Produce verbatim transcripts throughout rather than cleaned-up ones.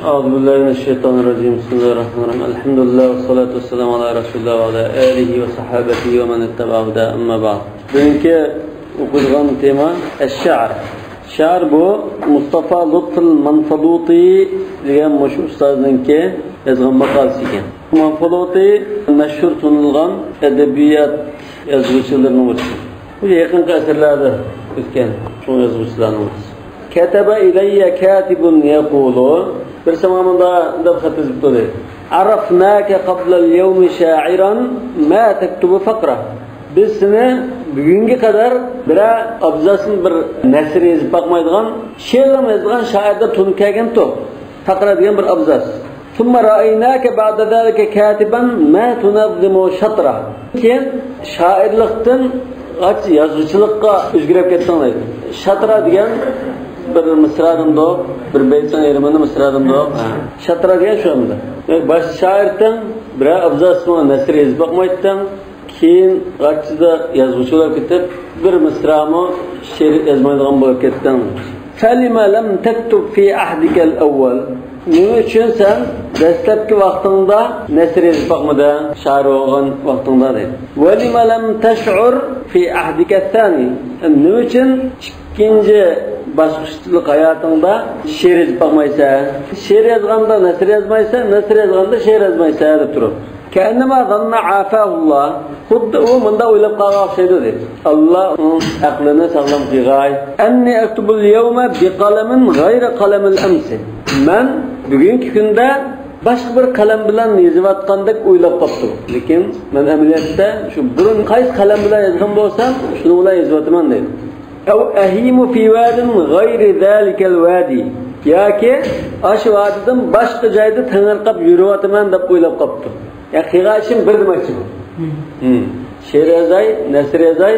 أعوذ بالله من الشيطان الرجيم. بسم الله الرحمن الرحيم. الحمد لله والصلاة والسلام على رسول الله وعلى آله وصحابته ومن اتبع هداه، أما بعد. بۈگۈنكى ئوقۇيدىغان تېما ئەششەئىر. شەئىر بۇ مۇستافا لۇتپۇل مانفالۇتى دېگەن مۇشۇ ئۇستازنىڭكى يازغان ماقالىسى ئىكەن. مانفالۇتى مەشھۇر تونۇلغان ئەدەبىيات يازغۇچىلىرىنىڭ بىرسى. بۇ يېقىنقى ئەسىرلەردە ئۆتكەن چوڭ يازغۇچىلارنىڭ بىرسى. كتب إلي كاتب يقول، بىرسى ماڭا مۇنداق دەپ خەت يېزىپتۇ، دەيدۇ. عرفناك قبل اليوم شاعرا ما تكتب فقرة. بىز سېنى بۈگۈنگە قەدەر بىرەر ئابزاسنى، بىر نەسر يېزىپ باقمايدىغان، شېئىرلارمۇ يازىدىغان شائىر دەپ تونۇپ كەلگەنتۇق. فقرة دېگەن بىر ئابزاس. ثم رأيناك بعد ذلك كاتبا ما تنظم شطرة. كېيىن شائىرلىقتىن يازغۇچىلىققا ئۆزگىرىپ كەتتىڭ، دەيدۇ. شاترا دېگەن بىر مىسرادىمدۇق، بىر بەيتنىڭ يېرىمىنى مىسرادىمدۇق. ھە. شاترا دېگەن شۇ ئەمدى. باش شائىرتىڭ، بىرەر ئابزاسمۇ نەسر يېزىپ باقمايتتىڭ. كېيىن غاچچىدا يازغۇچى بولۇپ كېتىپ، بىر مىسرامۇ شېئىر يازمايدىغان بولۇپ كەتتىڭ. فلم لم تكتب في عهدك الأول؟ نېمە ئۈچۈن سەن دەسلەپكى ۋاقتىڭدا نەسر يېزىپ باقمىدىڭ، شائىر بولغان ۋاقتىڭدا، دەيدۇ. ولم لم تشعر في عهدك الثاني؟ نېمە ئۈچۈن ئىككىنچى باسقۇچلۇق ھاياتىڭدا شېئىر يېزىپ باقمايسەن؟ شېئىر يازغاندا نەسر يازمايسەن، نەسر يازغاندا شېئىر يازمايسەن، دەپ تۇرۇپ. كأنما ظن عافاه الله، خۇددى ئۇ مۇنداق ئويلاپ قالغان ئوخشايدۇ، دەيدۇ. ئاللا ئۇنىڭ ئەقلىنى ساغلام قىلغاي. أني أكتب اليوم بقلم غير قلم الأمس. مەن بۈگۈنكى كۈندە باشقا بىر قەلەم بىلەن يېزىۋاتقاندەك ئويلاپ قاپتۇ. لېكىن مەن ئەمەلىيەتتە شۇ بۇرۇن قايسى قەلەم بىلەن يازغان بولسام، شۇنىڭ بىلەن يېزىۋاتىمەن، دەيدۇ. أو أهيم في واد غير ذلك الوادي. ياكى ئاشۇ ۋادىدىن باشقا جايدا تېڭىرقاپ يۈرۈۋاتىمەن دەپ ئويلاپ قاپتۇ. يا قىلغان ئىشىم بىر دېمەكچى بۇ. ھىم. شېئىر يازاي، نەسر يازاي،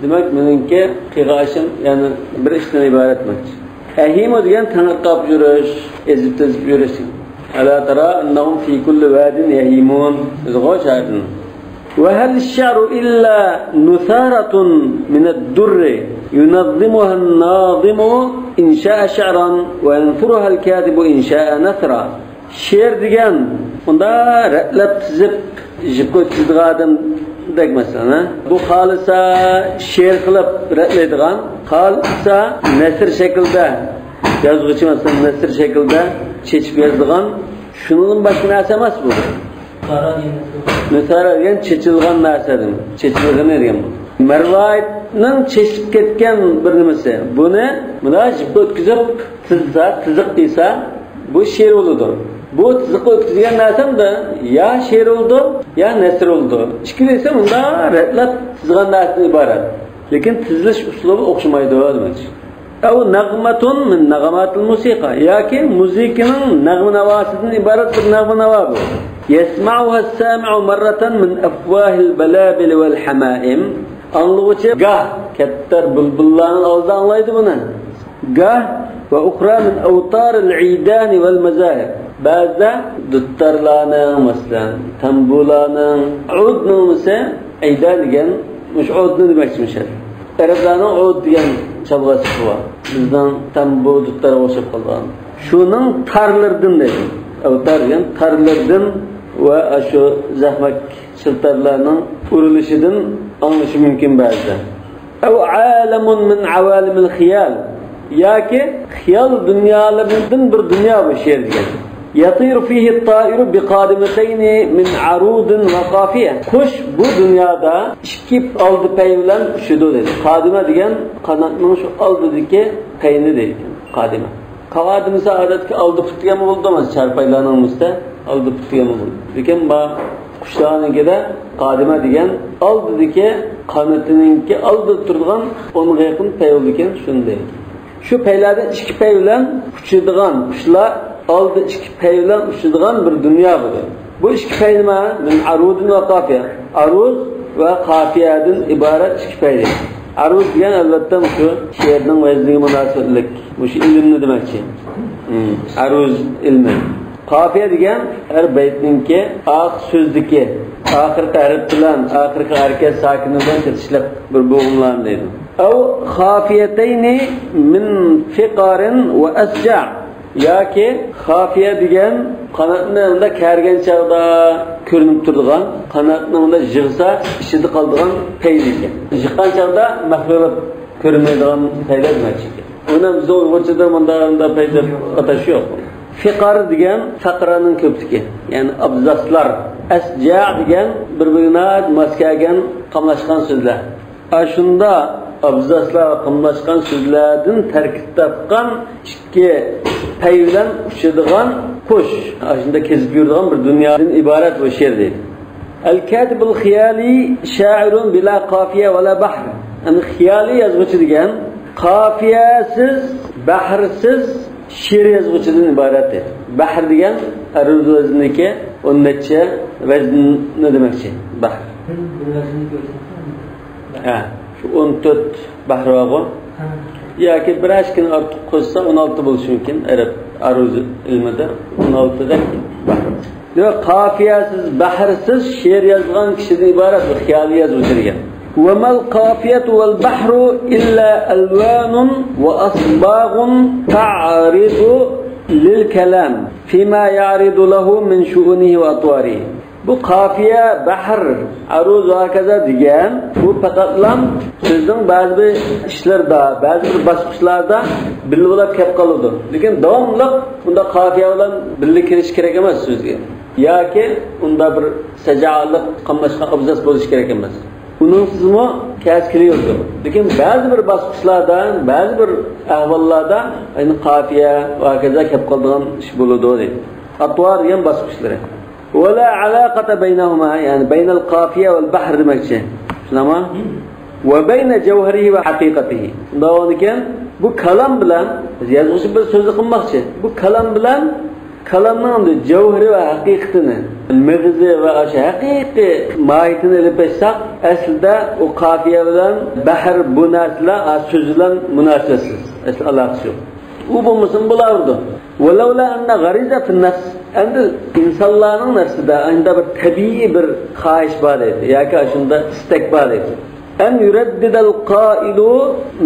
دېمەك مېنىڭكى قىلغان ئىشىم يەنە بىر ئىشتىن ئىبارەت دېمەكچى. ئەھىمۇ دېگەن تېڭىرقاپ يۈرۈش، ئېزىپ-تېزىپ يۈرۈش. ألا ترى أنهم في كل واد يهيمون. دېدىغۇ شائىردىن. وهل الشعر إلا نثارة من الدر ينظمها الناظم إن شاء شعرا وينثرها الكاتب إن شاء نثرا. شېئىر دېگەن مۇنداق رەتلەپ تىزىپ يىپقا ئۆتكۈزىدىغان ئادەمدەك، مەسىلەن، ھە؟ بۇ خالىسا شېئىر قىلىپ رەتلەيدىغان، خالىسا نەسر شەكلىدە، يازغۇچى، مەسىلەن، نەسر شەكلىدە چېچىپ يازىدىغان، شۇنىڭدىن باشقا نەرسە ئەمەس بۇ. نۇسارا دېگەن چېچىلغان نەرسە دېگەن. چېچىلغىنى دېگەن بۇ. مەرۋايىتنىڭ چېچىلىپ كەتكەن بىر نېمىسى. بۇنى مۇنداق يىپقا ئۆتكۈزۈپ، تىزسا، تىزىق دېسە، بۇ شېئىر بولىدۇ. بۇ تىزىققا ئۆتكۈزگەن نەرسەمدە يا شېئىر بولىدۇ، يا نەسر بولىدۇ. ئىككىلىسى مۇنداق رەتلەپ تىزغان نەرسىدىن ئىبارەت. لېكىن تىزىلىش ئۇسلۇبى ئوخشىمايدۇ دېمەكچى. أو نغمة من نغمات الموسيقى. ياكى مۇزىكىنىڭ نەغمە ناۋاسىدىن ئىبارەت بىر نەغمە ناۋا بۇ. يسمعها السامع مرة من أفواه البلابل والحمائم. ئاڭلىغۇچى گاھ كەپتەر بۇلبۇللارنىڭ ئاغزىدا ئاڭلايدۇ بۇنى. گاھ، وأخرى من أوتار العيدان والمزاهر. بەزىدە دۇتارلارنىڭ، مەسىلەن، تەمبۇلارنىڭ، ئۇدنىڭ، مەسىلەن، ئەيدان دېگەن مۇشۇ ئۇدنى دېمەكچىمىش. ئەرەبلەرنىڭ ئۇد دېگەن چالغۇ ئەسلىتىشى بار. بىزنىڭ تەمبۇ، دۇتارغا ئوخشاپ قالغان. شۇنىڭ تارلىرىدىن دەيدۇ. ئەۋتار دېگەن تارلىرىدىن ۋە ئاشۇ زەخمەك سىلتارلارنىڭ ئۇرۇلۇشىدىن ئاڭلىشى مۇمكىن بەزىدە. أو عالم من عوالم الخيال. ياكى خىيال دۇنيالىرىدىن بىر دۇنيا بۇ شېئىر دېگەن. يطير فيه الطائر بقادمتين من عروض وقافية. قۇش بۇ دۇنيادا ئىككى ئالدى پەي بىلەن ئۇچىدۇ، دېدى. قادىمە دېگەن قاناتنىڭ شۇ ئالدىدىكى پەينى دەيدىكەن. قادىمە. قاۋادىمىسى ئادەتتىكى ئالدى پۇت دېگەنمۇ بولىدۇ، مەسىلەن، چارپايلارنىڭ ئۈستىدە ئالدى پۇت دېگەنمۇ بولىدۇ. لېكىن ما قۇشلارنىڭكىدە قادىمە دېگەن ئالدىدىكى قانىتىنىڭكى ئالدىدا تۇرىدىغان ئونغا يېقىن پەي بولىدىكەن، شۇنى دەيدۇ. شۇ پەيلەردىن ئىككى پەي بىلەن ئۇچىدىغان قۇشلار ئالدى ئىككى پەي بىلەن ئۇچىدىغان بىر دۇنيا بۇ. بۇ ئىككى پەي نېمە؟ من عروض وقافية. ئەروز ۋە قافىيەدىن ئىبارەت ئىككى پەي. ئەروز دېگەن، ئەلۋەتتە، مۇشۇ شېئىرنىڭ ۋەزنىگە مۇناسىۋەتلىك مۇشۇ ئىلىمنى دېمەكچى. ھىم، ئەروز ئىلمى. قافىيە دېگەن ھەر بەيتنىڭكى ئاخىر سۆزدىكى، ئاخىرقى ھەرپ بىلەن، ئاخىرقى ھەرىكەت ساكىنى بىلەن چېتىشلىق بىر بوغۇملارنى دەيدۇ. أو خافيتين من فقار وأسجاع. ياكى خافىيە دېگەن قاناتنى مۇنداق كەرگەن چاغدا كۆرۈنۈپ تۇرىدىغان، قاناتنى مۇنداق يىغسا ئىچىدە قالىدىغان پەيلى ئىكەن. يىغقان چاغدا مەخپىي بولۇپ كۆرۈنمەيدىغان پەيلى دېمەكچى ئىكەن. ئۇنى بىزدە ئۇيغۇرچىدا مۇنداق، مۇنداق پەيلى دەپ ئاتاش يوق. فىقار دېگەن فەقرانىڭ كۆپلۈكى، يەنى ئابزاسلار، ئەسجا دېگەن بىر-بىرىگە ناھايىتى ماس كەلگەن قاملاشقان سۆزلەر. ئاشۇنداق ئابزاسلار قاملاشقان سۆزلەردىن تەركىب تاپقان ئىككى پەي بىلەن ئۇچىدىغان قۇش، ئاشۇنداق كېزىپ يۈرىدىغان بىر دۇنيادىن ئىبارەت بۇ شېئىر دەيدۇ. الكاتب الخيالي شاعر بلا قافية ولا بحر. يەنى خىيالىي يازغۇچى دېگەن قافىيەسىز، بەھرسىز شېئىر يازغۇچىدىن ئىبارەت دەيدۇ. بەھر دېگەن ئەرۇز ۋەزنىدىكى ئون نەچچە ۋەزننى دېمەكچى. بەھر. ھە، شۇ ئون تۆت بەھر بارغۇ. ياكى بىر ئىككىنى ئارتۇق قوشسا ئون ئالتە بولۇشى مۇمكىن. ئەرەب ئەرۇز ئىلمىدا ئون ئالتە دەپ بەھر. ياق، قافىيەسىز، بەھرسىز شېئىر يازغان كىشىدىن ئىبارەت بىر خىيالىي يازغۇچى دېگەن. وما القافية والبحر إلا ألوان وأصباغ تعرض للكلام فيما يعرض له من شؤونه وأطواره. بۇ قافىيە، بەھر، ئەرۇز ۋە ھاكازا دېگەن بۇ پەقەتلا سۆزنىڭ بەزى بىر ئىشلىرىدا، بەزى بىر باسقۇچلاردا بىللە بولاپ كەپ قالىدۇ. لېكىن داۋاملىق بۇنداق قافىيە بىلەن بىللە كېلىشى كېرەك ئەمەس سۆزگە. ياكى ئۇنداق بىر سەجالىق قاملاشقان ئابزاس بولۇشى كېرەك ئەمەس. ئۇنىڭسىزمۇ كەس كېلىۋېرىدۇ. لېكىن بەزى بىر باسقۇچلاردا، بەزى بىر ئەھۋاللاردا، يەنى قافىيە ۋە ھاكازا كەپ قالىدىغان ئىش بولىدۇ دەيدۇ. ئەتۋار دېگەن باسقۇچلىرى. ولا علاقة بينهما، يەنى بين القافية والبحر دېمەكچى. شۇنداقمۇ؟ وبين جوهره وحقيقته. شۇنداق بولغاندىكىن، بۇ كالام بىلەن، بىز يازغۇچى بىر سۆزنى قىلماقچى. بۇ كالام بىلەن كالامنىڭ جەۋھىرى ۋە ھەقىقىتىنى، مېغىزى ۋە ئاشۇ ھەقىقىي ماھىيىتىنى ئېلىپ ئېيتساق، ئەسلىدە ئۇ قافىيە بىلەن بەھر بۇ نەرسىلەر، ئا، سۆز بىلەن مۇناسىۋەتسىز. ئەسلى ئالاقىسى يوق. ئۇ بولمىسىمۇ بولاۋېرىدۇ. ولولا أن غريزة في النفس، ئەمدى ئىنسانلارنىڭ نەپسىدە ئانداق بىر تەبىئىي بىر خاھىش بار ئىدى ياكى ئاشۇنداق ئىستەك بار ئىدى. أن يردد القائل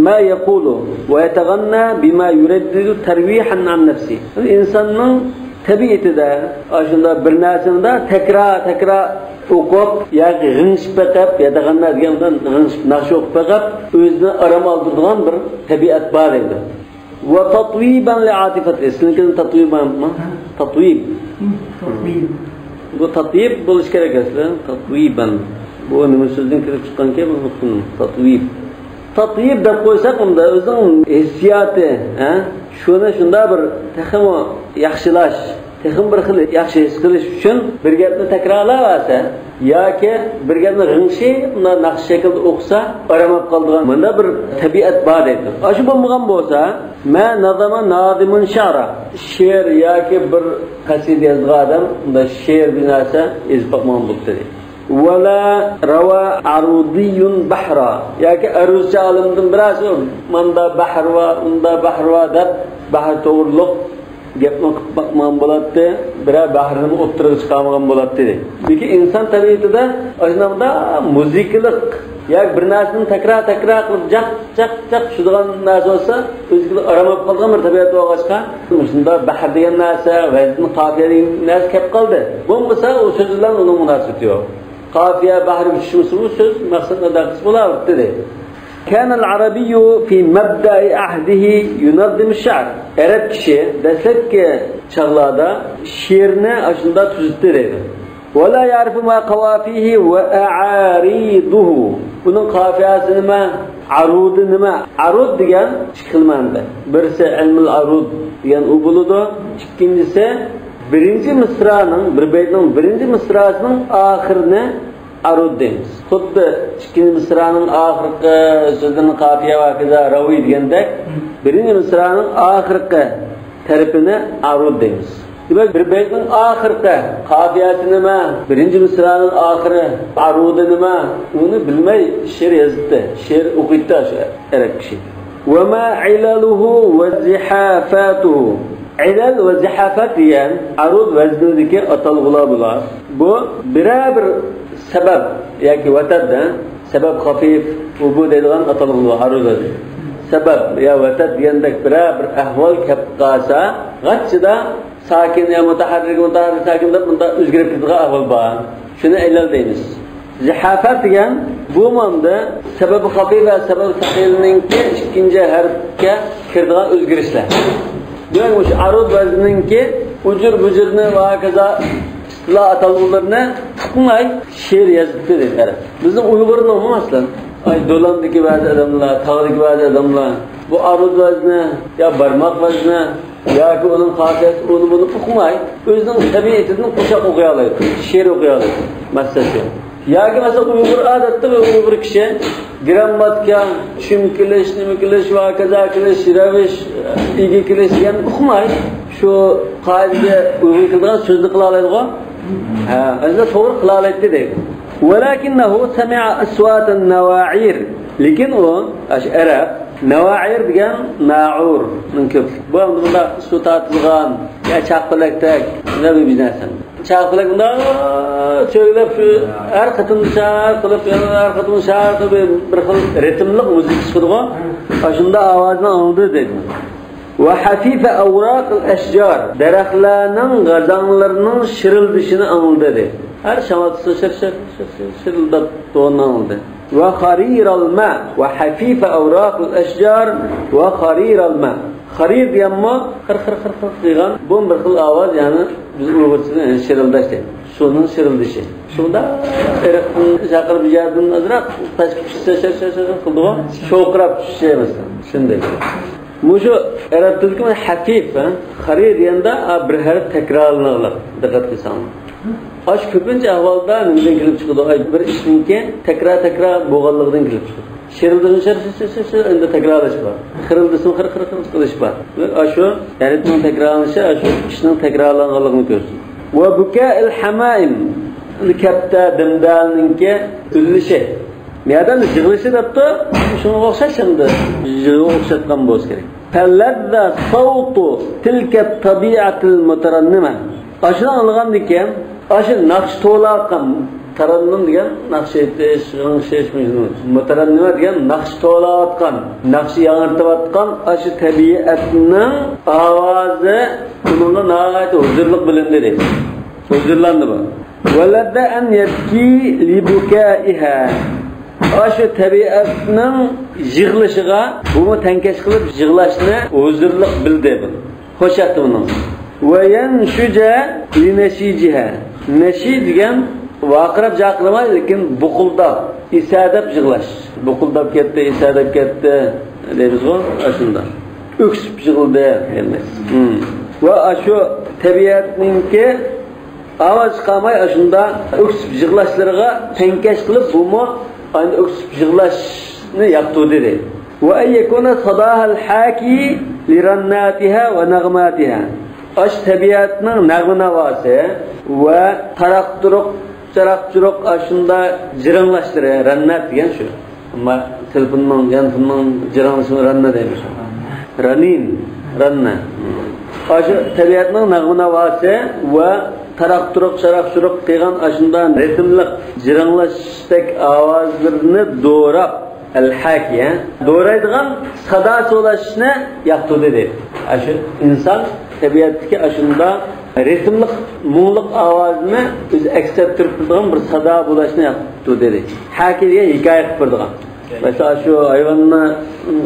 ما يقول ويتغنى بما يردد ترويحا عن نفسه. ئىنساننىڭ تەبىئىتىدە ئاشۇنداق بىر نەرسىنى تەكرار، تەكرار ئوقۇپ ياكى غىڭشىپ بېقىپ، يەتەغەننا دېگەن بىلەن غىڭشىپ ناخشا ئوقۇپ بېقىپ، ئۆزىنى ئارام ئالدۇرىدىغان بىر تەبىئەت بار ئىدى. وتطويبا لعاطفته. سىزنىڭكىدە تطويب بارمۇ؟ ھە؟ تطويب. ھم، تطويب. بۇ تطيب بولۇشى كېرەك ئەسلى. تطويبا. بۇ نېمە سۆزدىن كېلىپ چىققانكەن بۇ نۇقتىنىڭ؟ تطويب. تطيب دەپ قويساق ئۇندا ئۆزىنىڭ ھېسسىياتى، ھە؟ شۇنى شۇنداق بىر تېخىمۇ ياخشىلاش، تېخىمۇ بىر خىل ياخشى ھېس قىلىش ئۈچۈن بىر گەپنى تەكرارلاۋەرسە، ياكى بىر گەپنى غىڭشىپ، مۇنداق ناخشا شەكلىدە ئوقۇسا، ئارام ئېلىپ قالىدىغان مۇنداق بىر تەبىئەت بار دەيدۇ. ئاشۇ بولمىغان بولسا، ما نظم ناظم شعرا، شېئىر ياكى بىر قەسىدە يازىدىغان ئادەم مۇنداق شېئىر بىر نەرسە يېزىپ باقمىغان بوپتۇ دەيدۇ. ولا روى عروضي بحرا، ياكى ئەرۇزچى ئالىمدىن بىرەرسى ماندا بەھر بار، ئۇندا بەھر بار دەپ، بەھر توغرۇلۇق گەپمۇ قىلىپ باقمىغان بولاتتى، بىرەر بەھرىنىمۇ ئوتتۇرىغا چىقارمىغان بولاتتى. لېكىن ئىنسان تەبىئىتىدە ئاشۇنداق مۇزىكىلىق ياكى بىر نەرسىنى تەكرار، تەكرار قىلىپ جاق، جاق، جاق چۈشىدىغان نەرسە بولسا، ئۆزىگە ئارام ئېلىپ قالىدىغان بىر تەبىئەت بولغاچقا، مۇشۇنداق بەھر دېگەن نەرسە، ۋەزىن، قاپىيە دېگەن نەرسە كەپ قالدى. بولمىسا ئۇ سۆز بىلەن ئۇنىڭ مۇناسىۋىتى يوق. قاپىيە، بەھر چۈشمىسىمۇ سۆز مەقسەت ئاداقىسى بولاۋېرىدى. كان العربي في مبدأ عهده ينظم الشعر. ئەرەب كىشى دەسلەپكى چاغلاردا شېئىرنى ئاشۇنداق تۈزىتتى دەيدۇ. ولا يعرف ما قوافيه وأعاريضه. بۇنىڭ قاپىيەسى نېمە، ئارۇدى نېمە؟ ئارۇد دېگەن ئىككى خىل مەنىدە. بىرسى ئىلمۇل ئارۇد دېگەن ئۇ بولىدۇ. ئىككىنچىسى بىرىنچى مىسرانىڭ، بىر بەيتنىڭ بىرىنچى مىسراسىنىڭ ئاخىرىنى ئارۇد دەيمىز. خۇددى ئىككىنچى مىسرانىڭ ئاخىرقى سۆزلىرىنى قاپىيە ۋە ھاكازا راۋى دېگەندەك، بىرىنچى مىسرانىڭ ئاخىرقى تەرىپىنى ئارۇد دەيمىز. دېمەك، بىر بەيتنىڭ ئاخىرقى قاپىيەسى نېمە، بىرىنچى مىسرانىڭ ئاخىرى ئارۇدى نېمە، ئۇنى بىلمەي شېئىر يازدى، شېئىر ئوقۇيتتى شۇ ئەرەب كىشى. وما علله وزحافاته. ئىلەل ۋە زىھافەت دېگەن ئارۇد ۋەزنىدىكى ئاتالغۇلار بۇلار. بۇ بىرەر بىر سەبەب ياكى ۋەتەندە سەبەب خەفىف، ئۇ بۇ دەيدىغان ئاتالغۇلار ئارۇد ۋەزنى. سەۋەب يا ۋەتەر دېگەندەك بىرەر بىر ئەھۋال كەپ قالسا، غاچچىدا ساكىن يا مۇتەھەررىك، مۇتەھەررىك ساكىن دەپ بۇنداق ئۆزگىرىپ كېتىدىغان ئەھۋال بار. شۇنى ئىللەت دەيمىز. زىھافەت دېگەن بۇ مانا سەۋەب خەفىي ۋە سەۋەب سەقىلنىڭكى ئىككىنچى ھەرپكە كىرىدىغان ئۆزگىرىشلەر. دېمەك، مۇشۇ ئارۇز ۋەزنىنىڭكى ئۇجۇر-بۇجۇرنى ۋە ھاكازا ئىستىلا ئاتالغۇلىرىنى ئۇقماي شېئىر يازىدۇ دەيدۇ ئەرەب. بىزنىڭ ئۇيغۇرلارمۇ مەسىلەن، ئاي، دولانىدىكى بەزى ئادەملەر، تاغدىكى بەزى ئادەملەر بۇ ئارۇز ۋەزنى يا بارماق ۋەزنى ياكى ئۇنىڭ خاسىيىتى ئۇنى بۇنى ئۇقماي، ئۆزىنىڭ تەبىئىتىدىن قوشاق ئوقۇيالايدۇ، شېئىر ئوقۇيالايدۇ. مەسىلەن شۇ. ياكى مەسىلەن ئۇيغۇر ئادەتتە بىر ئۇيغۇر كىشى گىرامماتىكا، چۈشۈم قىلىش، نېمە قىلىش، ۋە ھاكازا قىلىش، رەۋىش، ئىگە قىلىش دېگەننى ئۇقماي، شۇ قائىدىگە ئۇيغۇن كېلىدىغان سۆزنى قىلالايدىغۇ؟ ھە، ئەسلىدە توغرا قىلالايتتى دەيدۇ. ولكنه سمع أصوات النواعير. لېكىن ئۇ، ئاشۇ ئەرەب، نەۋائىر دېگەن نائۇرنىڭ كۆپلۈكى. بۇ ئەمدى بۇنداق سۇ تارتىدىغان، يا چاقپەلەكتەك، نېمە بىر نەرسە. چاقپەلەك بۇنداق چۆگىلەپ، شۇ ھەر قېتىمدا شار قىلىپ، يەنە ھەر قېتىمدا شار قىلىپ، بىر خىل رىتىملىق مۇزىكا چىقىدىغۇ. ئاشۇنداق ئاۋازنى ئاڭلىدى دەيدۇ. وحفيف أوراق الأشجار، دەرەخلەرنىڭ غازاڭلىرىنىڭ شىرىلدىشىنى ئاڭلىدى دەيدۇ. ھەر شامال تۇتسا شىر، شىر، شىر، شىر، شىر، شىرىلداپ تۇرغىنىنى ئاڭلىدى. وخرير الماء وحفيف أوراق الأشجار وخرير الماء. خەرىر دېگەنمۇ خىر، خىر، خىر، خىر دېگەن بۇ بىر خىل ئاۋاز، يەنى بىز ئۇيغۇرچىدا شىرىلداش دەيمىز. سۇنىڭ شىرىلدىشى. شۇنداق ئېرىقتىن، چاقىرىپ يەردىن ئازراق پەسكە چۈشسە، شىر، شىر، شىر قىلىدىغۇ. شوقىراپ چۈشسە مەسىلەن. شۇنداق. مۇشۇ ئەرەب تىلىدىكى ھەفىف، ھە؟ خەرىر دېگەندە، ئا، بىر ھەرپ تەكرارلىنىدىغانلىق. دىققەت قىلساڭلار. ئاشۇ كۆپىنچە ئەھۋالدا نېمىدىن كېلىپ چىقىدۇ؟ ئاي، بىر ئىشنىڭكى تەكرار-تەكرار بولغانلىقىدىن كېلىپ چىقىدۇ. شىرىلدىشىنى شىر، شىر، شىر، شىر، شىر، ئەمدى تەكرارلاش بار. خىرىلدىسىنى خىر، خىر، خىر قىلىش بار. ئاشۇ ھەرپنىڭ تەكرارلىنىشى ئاشۇ ئىشنىڭ تەكرارلانغانلىقىنى كۆرسىتىدۇ. وبكاء الحمائم. ئەمدى كەپتەر، دىمدەرنىڭكى ئۈنلىشى. بۇ يەردە يىغلىشى دەپتۇ، شۇنىڭغا ئوخشاش ئەمدى. يىغىغا ئوخشاتقان بولسا كېرەك. فلذ صوت تلك الطبيعة المترنمة. ئاشۇنى ئاڭلىغاندىكىن، ئاشۇ ناخشا توۋلاۋاتقان، تارەننۇم دېگەن ناخشا ئېيتىش، غىڭشىش، مۇتەرەننىمە دېگەن ناخشا توۋلاۋاتقان، ناخشا ياڭرىتىۋاتقان ئاشۇ تەبىئەتنىڭ ئاۋازى ئۇنىڭغا ناھايىتى ھۇزۇرلۇق بىلىندى دەيدۇ. ھۇزۇرلاندى بۇ. ولذ أن يبكي لبكائها. ئاشۇ تەبىئەتنىڭ يىغلىشىغا بۇمۇ تەڭكەش قىلىپ يىغلاشنى ھۇزۇرلۇق بىلدى بۇ. خۇش ياقتى ئۇنىڭ. وينشج لنشيجها. نەشىج دېگەن ۋارقىراپ جاقىرماي، لېكىن بۇقۇلداپ، ئېسەدەپ يىغلاش. بۇقۇلداپ كەتتى، ئېسەدەپ كەتتى دەيمىزغۇ، ئاشۇنداق. ئۆكسۈپ يىغلىدى دېگەن. ھىم. ۋە ئاشۇ تەبىئەتنىڭكى ئاۋاز چىقارماي، ئاشۇنداق ئۆكسۈپ يىغلاشلىرىغا تەڭكەش قىلىپ، بۇمۇ ئاندىن ئۆكسۈپ يىغلاشنى ياقتۇردى دەيدۇ. وأن يكون صداها الحاكي لرناتها ونغماتها. ئاشۇ تەبىئەتنىڭ نەغمە ناۋاسى ۋە تاراق-تۇرۇق، چاراق-چۇرۇق، ئاشۇنداق جىرىڭلاشلىرى، رەننات دېگەن شۇ. ئەمما تېلېفوننىڭ، يانفوننىڭ جىرىڭلىشىنى رەننە دەيمىز. رەنىن، رەننە. ئاشۇ تەبىئەتنىڭ نەغمە ناۋاسى ۋە تاراق-تۇرۇق، چاراق-چۇرۇق قىلغان ئاشۇنداق رىتىملىق جىرىڭلاشتەك ئاۋازلىرىنى دوراپ، ئەلھاكىيە، دورايدىغان سادا سولاشنى ياقتۇردى دەيدۇ. ئاشۇ ئىنسان تەبىئەتتىكى ئاشۇنداق رىتىملىق، مۇڭلۇق ئاۋازىنى ئۆزى ئەكس ئەتتۈرۈپ تۇرىدىغان بىر سادا بولاشنى ياقتۇردى دەيدۇ. ھاكى دېگەن ھېكايە قىلىپ بېرىدىغان. مەسىلەن، شۇ ھايۋاننىڭ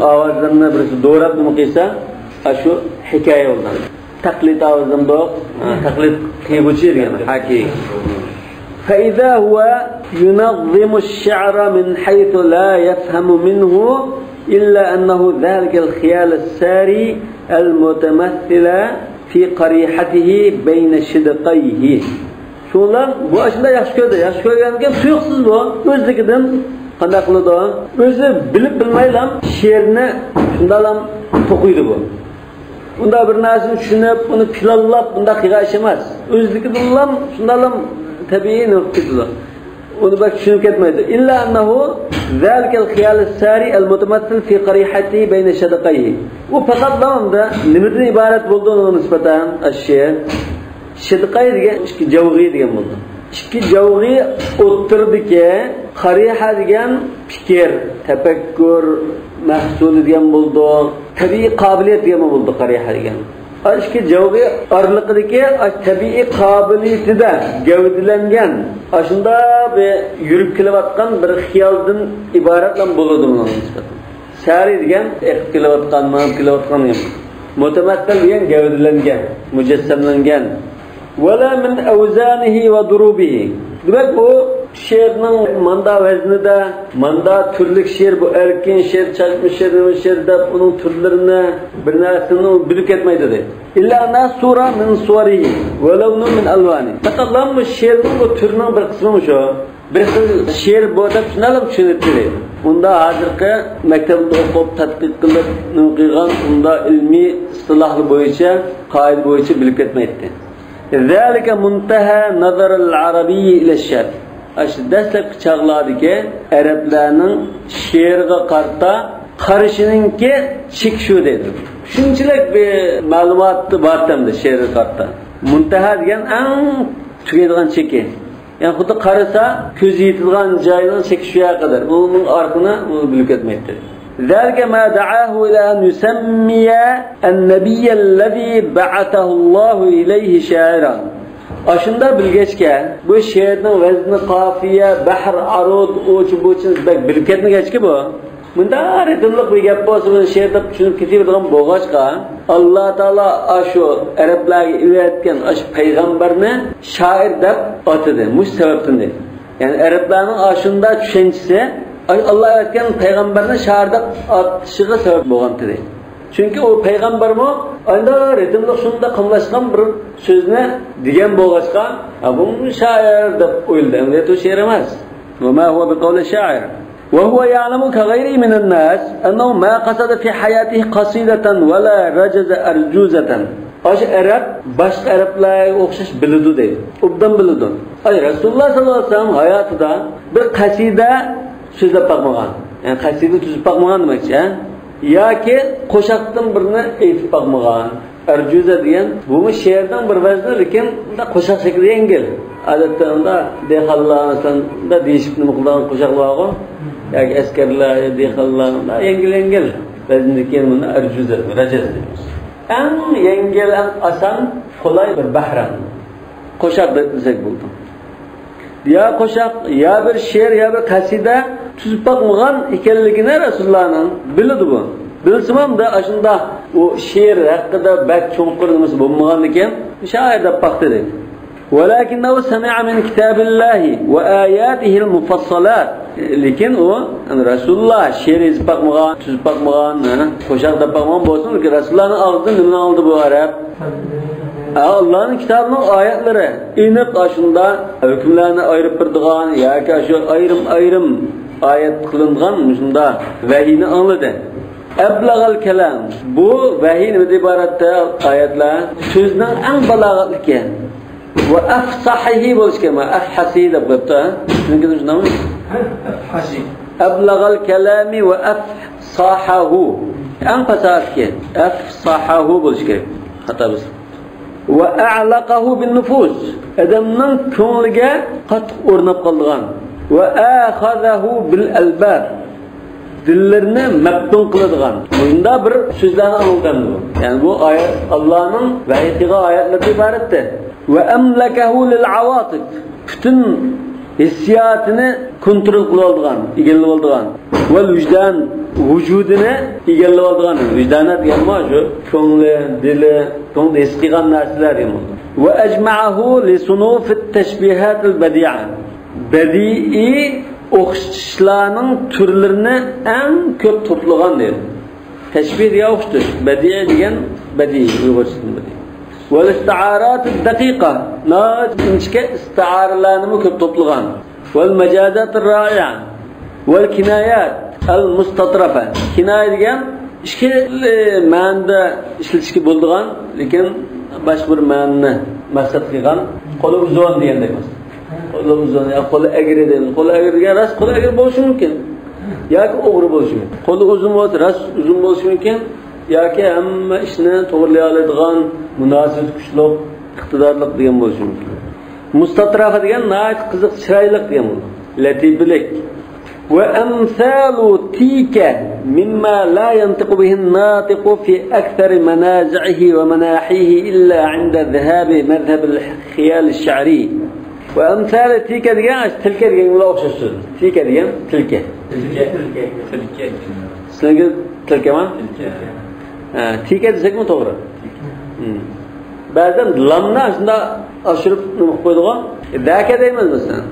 ئاۋازلىرىنى بىرسى دوراپ نېمە قىلسا، ئاشۇ ھېكايە بولىدۇ. تەقلىد ئاۋازىدىن بۇ، ھە، تەقلىد قىلغۇچى دېگەن، ھاكى. فإذا هو ينظم الشعر من حيث لا يفهم منه إلا أنه ذلك الخيال الساري المتمثل في قريحته بين شدقيه. شۇڭلار بۇ ئاشۇنداق ياخشى كۆردى. ياخشى كۆرگەنكەن تۇيۇقسىز بۇ. ئۆزلۈكىدىن قانداق قىلىدۇ؟ ئۆزى بىلىپ بىلمەيلا شېئىرنى شۇنداقلا توقۇيدۇ بۇ. ئۇنداق بىر نەرسىنى چۈشىنىپ، ئۇنى پىلانلاپ، بۇنداق قىلغان ئىش ئەمەس. ئۆزلۈكىدىنلا شۇنداقلا تەبىئىي نېمە قىلىپ كېتىدۇ. ئۇنى بەك چۈشىنىپ كەتمەيدۇ. إلا أنه ذلك الخيال الساري المتمثل في قريحته بين شدقيه. ئۇ پەقەتلا ئۇندا نېمىدىن ئىبارەت بولدى ئۇنىڭغا نىسبەتەن؟ ئاشۇ شېئىر. شىدقەي دېگەن ئىككى جاۋغى دېگەن بولىدۇ. ئىككى جاۋغى ئوتتۇرىدىكى قەرىھە دېگەن پىكىر، تەپەككۇر، مەھسۇلى دېگەن بولىدۇ، تەبىئىي قابىلىيەت دېگەنمۇ بولىدۇ، قارىيەھە دېگەن. ئاشۇ ئىككى جەۋھەر ئارىلىقىدىكى ئاشۇ تەبىئىي قابىلىيىتىدە گەۋدىلەنگەن ئاشۇنداق بىر يۈرۈپ كېلىۋاتقان بىر خىيالدىن ئىبارەتلا بولىدۇ بۇنىڭ نىسبەتەن. سارى دېگەن ئېقىپ كېلىۋاتقان، مېڭىپ كېلىۋاتقان دېگەن. مۇتەمەسسىل دېگەن گەۋدىلەنگەن، مۇجەسسەملەنگەن. ولا من أوزانه وضروبه. دېمەك، ئۇ شېئىرنىڭ ماندا ۋەزنىدە، ماندا تۈرلۈك شېئىر، بۇ ئەركىن شېئىر، چاچما شېئىر، نېمە شېئىر دەپ ئۇنىڭ تۈرلىرىنى، بىر نەرسىنى بىلىپ كەتمەيدۇ دەيدۇ. إلا أنها صورة من صوره ولون من ألوانه. پەقەتلا بۇ شېئىرنىڭ بۇ تۈرىنىڭ بىر قىسمى شۇ. بىر خىل شېئىر بۇ دەپ شۇنداقلا چۈشىنىدۇ. ئۇندا ھازىرقى مەكتەپتە ئوقۇپ، تەتقىق قىلىپ، نېمە قىلغان، ئۇندا ئىلمىي ئىستىلاھلار بويىچە، قائىدە بويىچە بىلىپ كەتمەيتتى. ذلك منتهى نظر العربي إلى الشعر. ئاشۇ دەسلەپكى چاغلاردىكى ئەرەبلەرنىڭ شېئىرغا قارىتا قارىشىنىڭكى چېكى شۇ دەيدۇ. شۇنچىلىك بىر مەلۇماتى بار تەمدە شېئىرغا قارىتا. مۇنتەھا دېگەن ئەڭ تۈگەيدىغان چېكى. يەنى خۇددى قارىسا، كۆز يېتىدىغان جاينىڭ چېكى شۇ يەرگە قەدەر. ئۇنىڭ ئارقىنى ئۇ بىلىپ كەتمەيتتى. ذلك ما دعاه إلى أن يسمي النبي الذي بعثه الله إليه شاعرا. ئاشۇنداق بىلگەچكە، بۇ شېئىرنىڭ ۋەزنى، قاپىيە، بەھر، ئارۇد، ئۇچ بۇچىنى بەك بىلىپ كەتمىگەچكە بۇ. مۇنداق رىتىملىق بىر گەپ بولسا، بۇنى شېئىر دەپ چۈشىنىپ كېتىۋېتىدىغان بولغاچقا، ئاللا تائالا ئاشۇ ئەرەبلەرگە ئېۋەتكەن ئاشۇ پەيغەمبەرنى شائىر دەپ ئاتىدى. مۇشۇ سەۋەبتىن دەيدۇ. يەنى ئەرەبلەرنىڭ ئاشۇنداق چۈشەنچىسى، ئاشۇ ئاللا ئەۋەتكەن پەيغەمبەرنى شائىر دەپ ئاتىشىغا سەۋەب بولغانتى دەيدۇ. چۈنكى ئۇ پەيغەمبەرمۇ ئانداق رىتىملىق شۇنداق قاملاشقان بىر سۆزنى دېگەن بولغاچقا، ھە، بۇمۇ شائىر دەپ ئويلىدى. ئەمەلىيەتتە ئۇ شېئىر ئەمەس. وما هو بقول شاعر. وهو يعلم كغيره من الناس أنه ما قصد في حياته قصيدة ولا رجز أرجوزة. ئاشۇ ئەرەب باشقا ئەرەبلەرگە ئوخشاش بىلىدۇ دەيدۇ. ئوبدان بىلىدۇ. ئاي، رەسۇلۇللا ساللاللاھۇ ئەلەيھى ۋەسەللەم ھاياتىدا بىر قەسىدە سۆزلەپ باقمىغان. يەنى قەسىدە تۈزۈپ باقمىغان دېمەكچى، ھە؟ ياكى قوشاقتىن بىرنى ئېيتىپ باقمىغان. ئەرجۇزە دېگەن، بۇمۇ شېئىرنىڭ بىر ۋەزنى، لېكىن مۇنداق قوشاق شەكلىدە يەڭگىل. ئادەتتە ئۇندا دېھقانلار، مەسىلەن، مۇنداق دېيىشىپ نېمە قىلىدىغان قوشاقلار بارغۇ. ياكى ئەسكەرلەر، دېھقانلار، مۇنداق يەڭگىل-يەڭگىل. ۋەزنىدىكى بۇنى ئەرجۇزە، رەجەز دەيمىز. ئەڭ يەڭگىل، ئەڭ ئاسان، قولاي بىر بەھرە. قوشاق دېسەك بولىدۇ. يا قوشاق، يا بىر شېئىر، يا بىر قەسىدە تۈزۈپ باقمىغان ئىكەنلىكىنى رەسۇلۇللانىڭ بىلىدۇ بۇ. بىلسىمۇ ئەمدى ئاشۇنداق ئۇ شېئىر ھەققىدە بەك چوڭقۇر نېمىسى بولمىغاندىكىن، شائىر دەپ باقتى دەيدۇ. ولكنه سمع من كتاب الله وآياته المفصلات. لېكىن ئۇ، يەنى رەسۇلۇللا شېئىر يېزىپ باقمىغان، تۈزۈپ باقمىغان، ھە، قوشاق دەپ باقمىغان بولسىمۇ، لېكىن رەسۇلۇللانىڭ ئاغزىدىن نېمىنى ئاڭلىدى بۇ ئەرەب؟ ھە، ئاللانىڭ كىتابىنىڭ ئايەتلىرى ئېنىق ئاشۇنداق ھۆكۈملەرنى ئايرىپ بېرىدىغان ياكى شۇ ئايرىم-ئايرىم ئايەت قىلىنغان مۇشۇنداق ۋەھىينى ئاڭلىدى. ئەبلەغەل كەلام. بۇ ۋەھىي نېمىدىن ئىبارەتتە؟ ئايەتلەر. سۆزنىڭ ئەڭ بالاغەتلىكى. ۋە ئەفسەھىھى بولۇشى كېرەك. ئەفسەھى دەپ قويۇپتۇ، ھە؟ سىزنىڭكىدە شۇنداقمۇ؟ ئەبلەغەل كەلامى ۋە ئەفسەھەھۇ. ئەڭ پاساھەتلىكى. ئەفسەھەھۇ بولۇشى كېرەك. خاتا بولسا. ۋە ئەئلەقەھۇ بىن نۇفۇس. ئادەمنىڭ كۆڭلىگە قاتتىق ئورناپ قالىدىغان. ۋە ئەخەزەھۇ بىل ئەلباب. دىللىرىنى مەپتۇن قىلىدىغان. مۇشۇنداق بىر سۆزلەرنى ئاڭلىتامدۇ؟ يەنى بۇ ئايەت ئاللانىڭ ۋەھىي قىلغان ئايەتلىرىدىن ئىبارەتتە. ۋە ئەملەكەھۇ لىل ئاۋاتىف. پۈتۈن ھېسسىياتىنى كونترول قىلىۋالىدىغان، ئىگىلىۋالىدىغان. ۋەل ۋىجدان، ۋۇجۇدىنى ئىگىلىۋالىدىغان. ۋىجدانى دېگەنمۇ شۇ كۆڭلى، دىلى، كۆڭلى ھېس قىلغان نەرسىلەر دېگەن بولىدۇ. ۋە ئەجمەئەھۇ لىسۇنۇفىت تەشبىھاتىل بەدىئە. بەدىئىي ئوخشىتىشلارنىڭ تۈرلىرىنى ئەڭ كۆپ توپلىغان دەيدۇ. تەشبىھ دېگەن ئوخشىتىش، بەدىئىي دېگەن بەدىئىي، ئۇيغۇرچىدىن بەدىئىي. ۋەل ئىستىئاراتىد دەقىقە، ناھايىتى ئىنچىكە ئىستىئارىلەرنىمۇ كۆپ توپلىغان. ۋەل مەجازاتىر رائىئە، ۋەل كىنايات ئەل مۇستەترەفە. كىنايە دېگەن ئىككى مەنىدە ئىشلىتىشكە بولىدىغان، لېكىن باشقا بىر مەنىنى مەقسەت قىلغان. قولى ئۇزۇن دېگەندەك. قولى ئۇزۇن، يا قولى ئەگرى دەيمىز. قولى ئەگرى دېگەن راست قولى ئەگرى بولۇشى مۇمكىن. ياكى ئوغرى بولۇشى مۇمكىن. قولى ئۇزۇن بولسا، راست ئۇزۇن بولۇشى مۇمكىن. ياكى ھەممە ئىشنى توغرىلىيالايدىغان، مۇناسىۋىتى كۈچلۈك، ئىقتىدارلىق دېگەن بولۇشى مۇمكىن. مۇستەترەفە دېگەن ناھايىتى قىزىق، چىرايلىق دېگەن بولىدۇ. لەتىپىلىك. وأمثال تيك مما لا ينطق به الناطق في أكثر منازعه ومناحيه إلا عند ذهاب مذهب الخيال الشعري. وأمثال تيك دېگەن، تىلكە دېگەنگە ئوخشاش سۆز. تىلكە دېگەن تىلكە. تىلكە. تىلكە. سىلەرگە تىلكە ما؟ تىلكە. ھە، تىلكە دېسەكمۇ توغرا. ھىم. بەزىدە لامنى شۇنداق ئاشۇرۇپ نېمە قىلىپ قويىدىغۇ؟ ذاك دەيمىز مەسىلەن.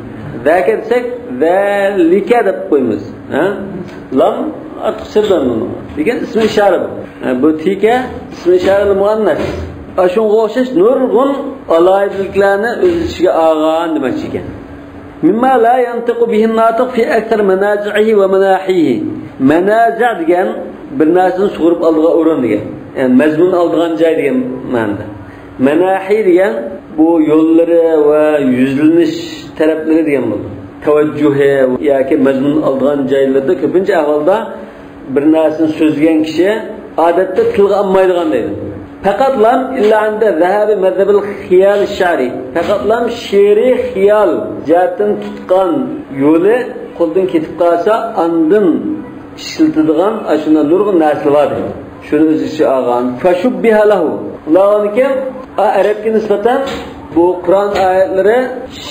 ذاك دېسەك، ذلك دەپ قويىمىز. ھە؟ لام ئارتۇقچە سۆزلەنمىدى. لېكىن ئىسمى ئىشارە بۇ. ھە، بۇ تىلكە ئىسمى ئىشارە مۇئەننەس. ئاشۇنىڭغا ئوخشاش نۇرغۇن ئالاھىدىلىكلەرنى ئۆز ئىچىگە ئالغان دېمەكچى ئىكەن. مما لا ينطق به الناطق في أكثر منازعه ومناحيه. مەنازە دېگەن بىر نەرسىنى سۇغۇرۇپ ئالىدىغان ئورۇن دېگەن. يەنى مەزمۇن ئالىدىغان جاي دېگەن مەنىدە. مەناھى دېگەن بۇ يوللىرى ۋە يۈزلىنىش تەرەپلىرى دېگەن بولىدۇ. تەۋەججۇھى ياكى مەزمۇن ئالىدىغان جايلىرىدا كۆپىنچە ئەھۋالدا بىر نەرسىنى سۆزلىگەن كىشى ئادەتتە تىلغا ئالمايدىغان دەيدۇ. پەقەت لام إلا عند ذهاب مذهب الخيال الشعري. پەقەت لام شېئىرىي خىيال جەھەتتىن تۇتقان يولى قولدىن كېتىپ قالسا، ئاندىن ئىشلىتىدىغان ئاشۇنداق نۇرغۇن نەرسىلەر بار دەيدۇ. شۇنى ئۆز ئىچىگە ئالغان. فشبه له. ئۇنداق بولغاندىكىن، ئەرەبكە نىسبەتەن بۇ قۇرئان ئايەتلىرى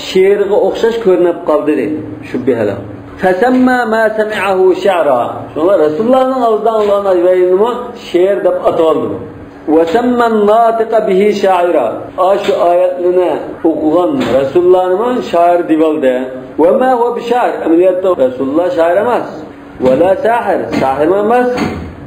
شېئىرغا ئوخشاش كۆرۈنۈپ قالدى دەيدۇ. شبه له. فسمى ما سمعه شعرا. شۇڭا رەسۇلۇللانىڭ ئاغزىدىن ئاڭلىغان ۋەھىينىمۇ شېئىر دەپ ئاتىۋالدى بۇ. وسمى الناطق به شاعرا. ئاشۇ ئايەتلەرنى ئوقۇغان رەسۇلۇللانىمۇ شائىر دېيىۋالدى. وما هو بشاعر. ئەمەلىيەتتە رەسۇلۇللا شائىر ئەمەس. ولا ساحر. ساھىرمۇ ئەمەس،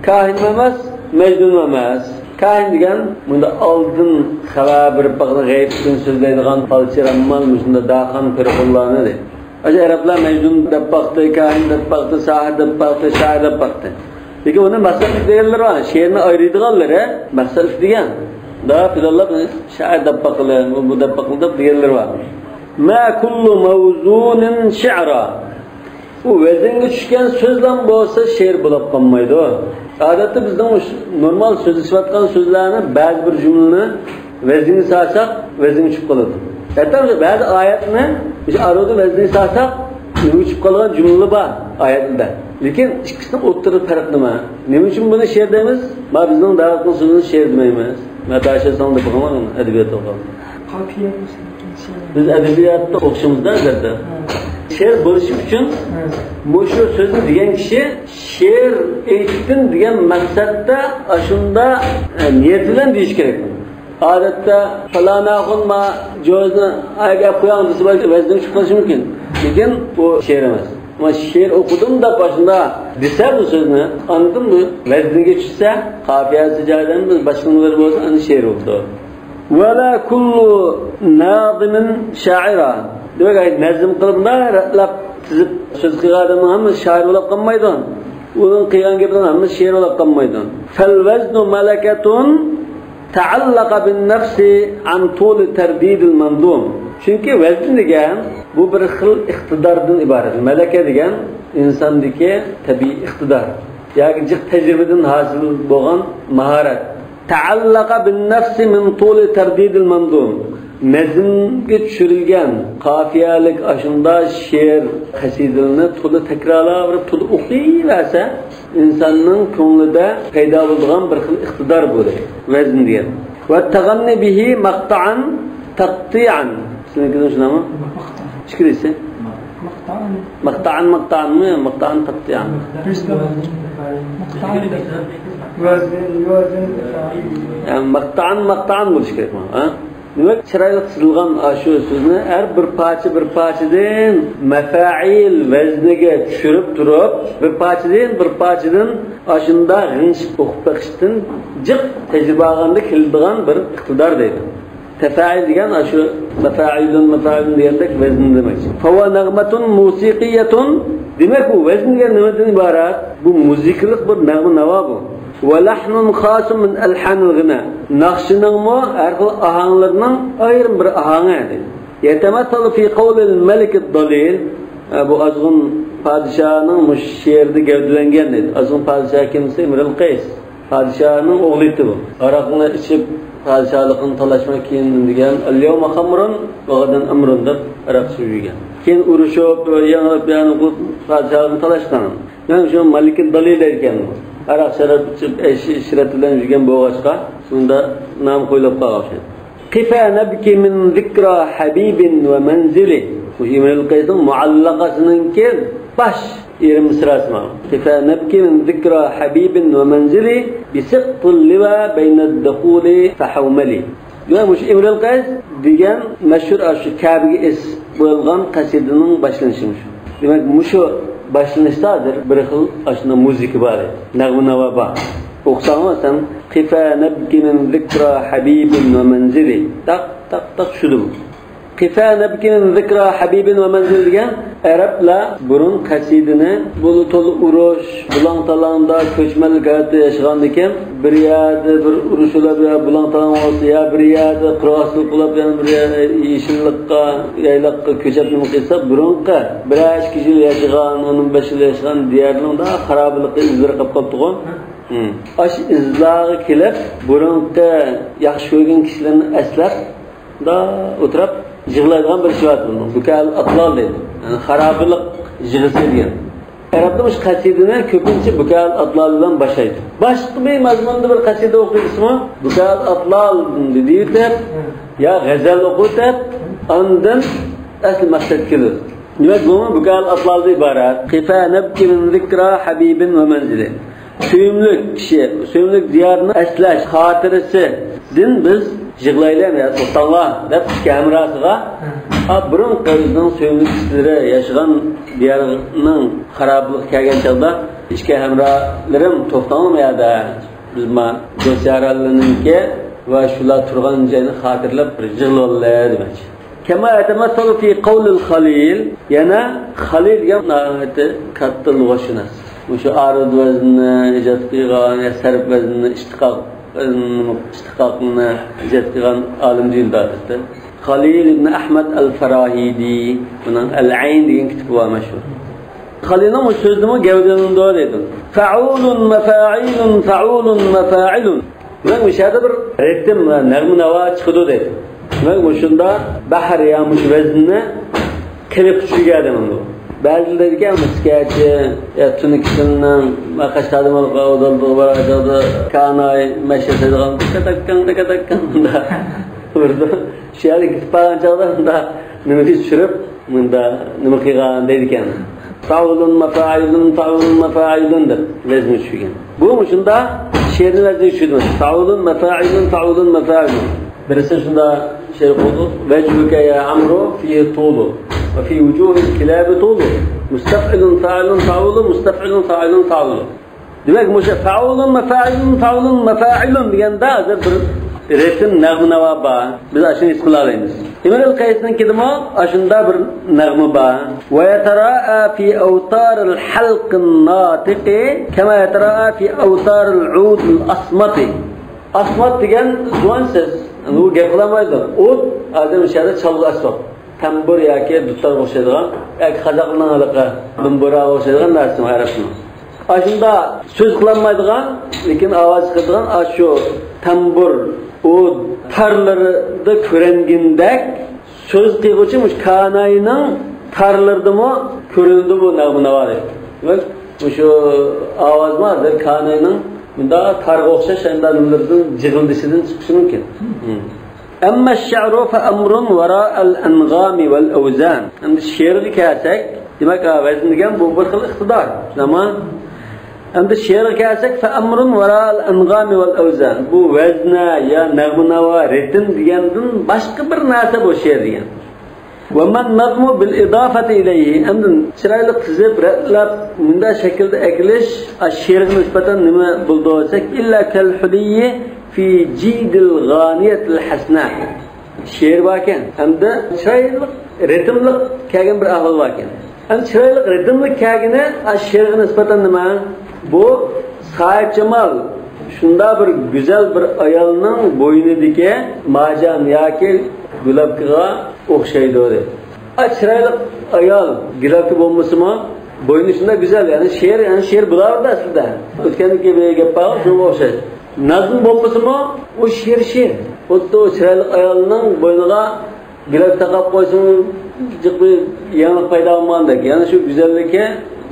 كاھىنمۇ ئەمەس، مەجنۇنمۇ ئەمەس. كاھىن دېگەن مۇنداق ئالدىن خەۋەر بېرىپ باقىدىغان، غەيىبتىن سۆزلەيدىغان پالچى، راممال، مۇشۇنداق داھقان، پېرىخورلارنى دەيدۇ. ئاشۇ ئەرەبلەر مەجنۇن دەپ باقتى، كاھىن دەپ باقتى، ساھىر دەپ باقتى، شائىر دەپ باقتى. لېكىن ئۇنى مەسلەك دېگەنلىرى بار. شېئىرنى ئايرىيدىغانلىرى مەسلەك دېگەن. دا پىلانلاپ شائىر دەپ باقىلى، بۇ، بۇ دەپ باقىلى دەپ دېگەنلىرى بار. ما كل موزون شعرا. ئۇ ۋەزىنگە چۈشكەن سۆزلەم بولسا شېئىر بولۇپ قالمايدۇ. ئادەتتە بىزنىڭ مۇش-، نورمال سۆزلىشىۋاتقان سۆزلەرنى بەزى بىر جۈملىنى ۋەزىنگە سالساق، ۋەزىنگە چۈشۈپ قالىدۇ. ھەتتا بەزى ئايەتنى مۇشۇ ئارىدا ۋەزىنگە سالساق، نېمە چۈشۈپ قالغان جۈملىلەر بار ئايەتلەردە. لېكىن ئىككىسىنىڭ ئوتتۇرىدا پەرق نېمە؟ نېمە ئۈچۈن بۇنى شېئىر دەيمىز؟ ما بىزنىڭ دەۋەتكەن سۆزىنى شېئىر دېمەيمىز. ما داشا ساڭ دەپ قالغان ئەدەبىيات ئوقۇغان. قاپىيە بولسا لېكىن شېئىر. بىز ئەدەبىياتتا ئوقۇشىمىزدا ئەلۋەتتە. ھە. شېئىر بولۇشى ئۈچۈن ھە. مۇشۇ سۆزنى دېگەن كىشى شېئىر ئېيتتىم دېگەن مەقسەتتە ئاشۇنداق، ئە، نىيەت بىلەن دېيىش كېرەك. ئادەتتە، پالان ئاخۇن ما جوزنى ئەگەپ قوياڭ دېسە، ۋەزنى چۈشۈپ قېلىشى مۇمكىن. لېكىن بۇ شېئىر ئەمەس. ئەمما شېئىر ئوقۇدۇم دەپ ئاشۇنداق دېسە بۇ سۆزنى، ئاندىن بۇ ۋەزنىگە چۈشسە، قاپىيەسى جايىدىن بىر باشقا نېمىلەر بولسا، ئەنە شېئىر بولىدۇ. ولا كل ناظم شاعرا. دېمەك، ئاي، نەزم قىلىپ، مۇنداق رەتلەپ، تىزىپ سۆز قىلغان ئادەمنىڭ ھەممىسى شائىر بولۇپ قالمايدۇ. ئۇنىڭ قىلغان گېپىنىڭ ھەممىسى شېئىر بولۇپ قالمايدۇ. فالوزن ملكة تعلق بالنفس عن طول ترديد المنظوم. چۈنكى ۋەزىن دېگەن بۇ بىر خىل ئىقتىداردىن ئىبارەت. مەلەكە دېگەن ئىنساندىكى تەبىئىي ئىقتىدار ياكى جىق تەجرىبىدىن ھاسىل بولغان ماھارەت. تعلق بالنفس من طول ترديد المنظوم. نەزمگە چۈشۈرۈلگەن قاپىيەلىك ئاشۇنداق شېئىر، قەسىدىلەرنى تولا تەكرارلاپ، تولا ئوقۇيۋەرسە، ئىنساننىڭ كۆڭلىدە پەيدا بولىدىغان بىر خىل ئىقتىدار بۇ دەيدۇ، ۋەزىن دېگەن. والتغني به مقطعا تقطيعا. سىزنىڭكىدىن شۇنداقمۇ؟ مقطعا. ئىككىلىسى. مقطعا. مقطعا، مقطعانمۇ، مقطعا تقطيعا. مقطعا. يەنى مقطعا، مقطعا بولۇشى كېرەك بۇ، ھە؟ دېمەك، چىرايلىق سىزىلغان ئاشۇ سۆزنى ھەر بىر پارچە، بىر پارچىدىن مەفەئىل ۋەزنىگە چۈشۈرۈپ تۇرۇپ، بىر پارچىدىن، بىر پارچىدىن ئاشۇنداق غىڭشىپ ئوقۇپ بېقىشتىن جىق تەجرىبە ئالغاندا كېلىدىغان بىر ئىقتىدار دەيدۇ. تەفەئىل دېگەن ئاشۇ مەفەئىلۇن، مەفەئىلۇن دېگەندەك ۋەزىن دېمەكچى. فهو نغمة موسيقية. دېمەك، بۇ ۋەزىن دېگەن نېمىدىن ئىبارەت؟ بۇ مۇزىكىلىق بىر نەغمە ناۋا بۇ. ولحن خاص من ألحان الغناء. ناخشىنىڭمۇ ھەر خىل ئاھاڭلىرىنىڭ ئايرىم بىر ئاھاڭى. يتمثل في قول الملك الضليل. ئە، بۇ ئازغۇن پادىشاھنىڭ مۇشۇ شېئىرىدا گەۋدىلەنگەن دەيدۇ. ئازغۇن پادىشاھ كىم دېسە، ئىمرۇل قەيس. پادىشاھنىڭ ئوغلى ئىدى بۇ. ھاراقنى ئىچىپ، پادىشاھلىقنى تالاشما كېيىن دېگەن، «اليوم خمر وغدا أمر» دەپ ئاراق ئىچىپ يۈرگەن. كېيىن ئۇرۇشۇپ، يېڭىلىپ، يەنى بۇ پادىشاھلىقنى تالاشقان. مەن شۇ مالىكى دالىل ئىكەن. ئاراق شاراب ئىچىپ، ئەيش ئىشرەت بىلەن يۈرگەن بولغاچقا، شۇندا نام قويۇلۇپ قالغان ئوخشايدۇ. قفا نبكي من ذكرى حبيب ومنزل. مۇشۇ ئىمرۇل قەيسنىڭ مۇئەللەقىسىنىڭكى باش يېرىم مىسراسى مانا. قفا نبكي من ذكرى حبيب ومنزل، بسقط اللوى بين الدخول فحوملي. دېمەك، مۇشۇ ئىمرۇل قەيس دېگەن مەشھۇر ئاشۇ كەبىگە ئېسىپ بولغان قەسىدىنىڭ باشلىنىشى مۇشۇ. دېمەك، مۇشۇ باشلىنىشتا ھازىر بىر خىل ئاشۇنداق مۇزىكا بار ئىدى. نەغمە ناۋا بار. ئوقۇساڭمۇ سەن، قفا نبكي من ذكرى حبيب ومنزل. تاق، تاق، تاق شۇدۇم. قفا نبكي من ذكرى حبيب ومنزل دېگەن ئەرەبلەر بۇرۇن قەسىدىنى، بۇ تولا ئۇرۇش، بۇلاڭ-تالاڭدا كۆچمەنلىك ھاياتتا ياشىغاندىكىن، بىر يەردە بىر ئۇرۇش بولۇپ، يا بۇلاڭ-تالاڭ بولسا، يا بىر يەردە قۇرغاقچىلىق بولۇپ، يەنە بىر يەر يېشىللىققا، يايلاققا كۆچۈپ نېمە قىلسا، بۇرۇنقى بىرەر ئىككى يۈز يىل ياشىغان، ئون بەش يىل ياشىغان دىيارنىڭ دا خارابىلىقى، ئىزلىرى قاپ قاپتىغۇ. ھىم. ئاشۇ ئىزلارغا كېلىپ، بۇرۇنقى ياخشى كۆرگەن كىشىلىرىنى ئەسلەپ، دا ئولتۇرۇپ يىغلايدىغان بىر ئىش بار بۇنىڭ. بۇكائىل ئاتلال دەيدۇ. يەنى خارابىلىق يىغىسى دېگەن. ئەرەبلەر مۇشۇ قەسىدىنى كۆپىنچە بۇكائىل ئاتلال بىلەن باشلايدۇ. باشقا بىر مەزمۇندا بىر قەسىدە ئوقۇيسىمۇ، بۇكائىل ئاتلال دېيىۋېتىپ، يا غەزەل ئوقۇۋېتىپ، ئاندىن ئەسلى مەقسەتكە كېلىدۇ. دېمەك، بۇمۇ بۇكائىل ئاتلاردىن ئىبارەت. قفا نبكي من ذكرى حبيب ومنزل. سۆيۈملۈك كىشى، سۆيۈملۈك دىيارنى ئەسلەش خاتىرىسىدىن بىز يىغلايلى، يا توختاڭلار دەپ ئىككى ھەمراھىغا، ئا، بۇرۇنقى ئۆزىنىڭ سۆيۈملۈك كىشىلىرى ياشىغان دىيارنىڭ خارابىلىقى كەلگەن چاغدا، ئىككى ھەمراھلىرىم توختاڭلار يەردە، بىز ما دوست يارانلىرىنىڭكى ۋە شۇلار تۇرغان جاينى خاتىرىلەپ بىر يىغلايلى دېمەكچى. كما يتمثل في قول الخليل، يەنە خەلىل دېگەن ناھايىتى كاتتا لۇغەتشۇناس. مۇشۇ ئارۇد ۋەزنىنى ئىجاد قىلغان، يا سەرپ ۋەزنىنى ئىشتىقاق، ئىشتىقاقنى ئىجاد قىلغان ئالىم دېيىلىدۇ ئادەتتە. خەلىل ئىبن ئەھمەد ئەل فاراھىدى، بۇنىڭ ئەل ئەين دېگەن كىتابى بار مەشھۇر. خەلىلنىڭ مۇشۇ سۆزىدىمۇ گەۋدىلىنىدۇ دەيدۇ. فەئۇلۇن مەفەئىلۇن، فەئۇلۇن مەفەئىلۇن. دېمەك، مۇشۇ يەردە بىر رىتىم ۋە نەغمە ناۋا چىقىدۇ دەيدۇ. دېمەك، مۇشۇنداق بەھر يا مۇشۇ ۋەزىننى قىلىپ چۈشۈرگەن ئادەم بۇ. بەزىلەر دەيدىكەن، مۇسكەچى يا تۈنۈكىسىنىڭ ماقاش تادىمالغا ئۇدالدىغا بارغان چاغدا كاناي مەشە سەيدىغان تەكەتەككەڭ، تەكەتەككەڭ مۇنداق ئۇرىدۇ. شۇ يەرگە كېتىپ قالغان چاغدا مۇنداق نېمىگە چۈشۈرۈپ، مۇنداق نېمە قىلغان دەيدىكەن. فەئۇلۇن مەفەئىلۇن، فەئۇلۇن مەفەئىلۇن دەپ ۋەزنى چۈشۈرگەن. بۇ مۇشۇنداق شېئىرنى ۋەزنى چۈشۈردى. فەئۇلۇن مەفەئىلۇن، فەئۇلۇن مەفەئىلۇن. بىرسى شۇنداق شېئىر قىلدى. وجهك يا عمرو فيه طول، وفي وجوه الكلاب طول. مستفعل فاعل فعول، مستفعل فاعل فعول. دېمەك، مۇشۇ فەئۇلۇن مەفەئىلۇن، فەئۇلۇن مەفەئىلۇن دېگەندە ھازىر بىر رىتىم، نەغمە ناۋا بار. بىز ئاشۇنى ھېس قىلالايمىز. ئىمرۇل قەيسنىڭكىدىمۇ ئاشۇنداق بىر نەغمە بار. ويتراءى في أوتار الحلق الناطق كما يتراءى في أوتار العود الأصمت. ئاسمات دېگەن زۇۋان سېس. ئۇ گەپ قىلالمايدۇ. ئۇ ئادەم ئىچەردە چالغۇ ئاسمات. تەمبۇر ياكى دۇتارغا ئوخشايدىغان، ياكى قازاقنىڭ ھېلىقى دۇمبۇرىغا ئوخشايدىغان نەرسە ئەرەبنىڭ. ئاشۇنداق سۆز قىلالمايدىغان، لېكىن ئاۋاز چىقىرىدىغان ئاشۇ تەمبۇر، ئۇد، تارلىرىدا كۆرۈنگىنىدەك سۆز قىلغۇچى مۇشۇ كاناينىڭ تارلىرىدىمۇ كۆرۈنىدۇ بۇ نەغمە ناۋا دەيدۇ. دېمەك، مۇشۇ ئاۋازمۇ ھازىر كاناينىڭ مۇنداق تارغا ئوخشاش شۇنداق نېمىلىرىدىن، جىغىلدىشىدىن چىقىشى مۇمكىن. ئەمما الشعر فأمر وراء الأنغام والأوزان. ئەمدى شېئىرغا كەلسەك، دېمەك، ۋەزىن دېگەن بۇ بىر خىل ئىقتىدار. شۇنداقمۇ؟ ئەمدى شېئىرغا كەلسەك، فأمر وراء الأنغام والأوزان. بۇ ۋەزنە يا نەغمە ناۋا، رىتىم دېگەندىن باشقا بىر نەرسە بۇ شېئىر دېگەن. وما النظم بالإضافة إليه. ئەمدى چىرايلىق تىزىپ، رەتلەپ، مۇنداق شەكىلدە ئەكېلىش، ئا، شېئىرغا نىسبەتەن نېمە بولىدۇ دېسەك، إلا كالحلي في جيد الغانية الحسناء. شېئىر باركەن، ھەمدە چىرايلىق، رىتىملىق كەلگەن بىر ئەھۋال باركەن. ئەمدى چىرايلىق، رىتىملىق كەلگىنى، ئا، شېئىرغا نىسبەتەن نېمە؟ بۇ ساھىبجامال، شۇنداق بىر گۈزەل بىر ئايالنىڭ بوينىدىكى مارجان ياكى گۇلابكىغا ئوخشايدۇ دەيدۇ. ئا، چىرايلىق ئايال گۇلابكا بولمىسىمۇ، بوينى شۇنداق گۈزەل، يەنى شېئىر، يەنى شېئىر بولاۋېرىدۇ ئەسلىدە. ئۆتكەندىكى بىر گەپ بار، شۇنىڭغا ئوخشاش. نازم بولمىسىمۇ، ئۇ شېئىر شېئىر. خۇددى ئۇ چىرايلىق ئايالنىڭ بوينىغا گۈلەك تاقاپ قويسىمۇ جىق بىر يېڭىلىق پەيدا بولمىغاندەك. يەنى شۇ گۈزەللىكى،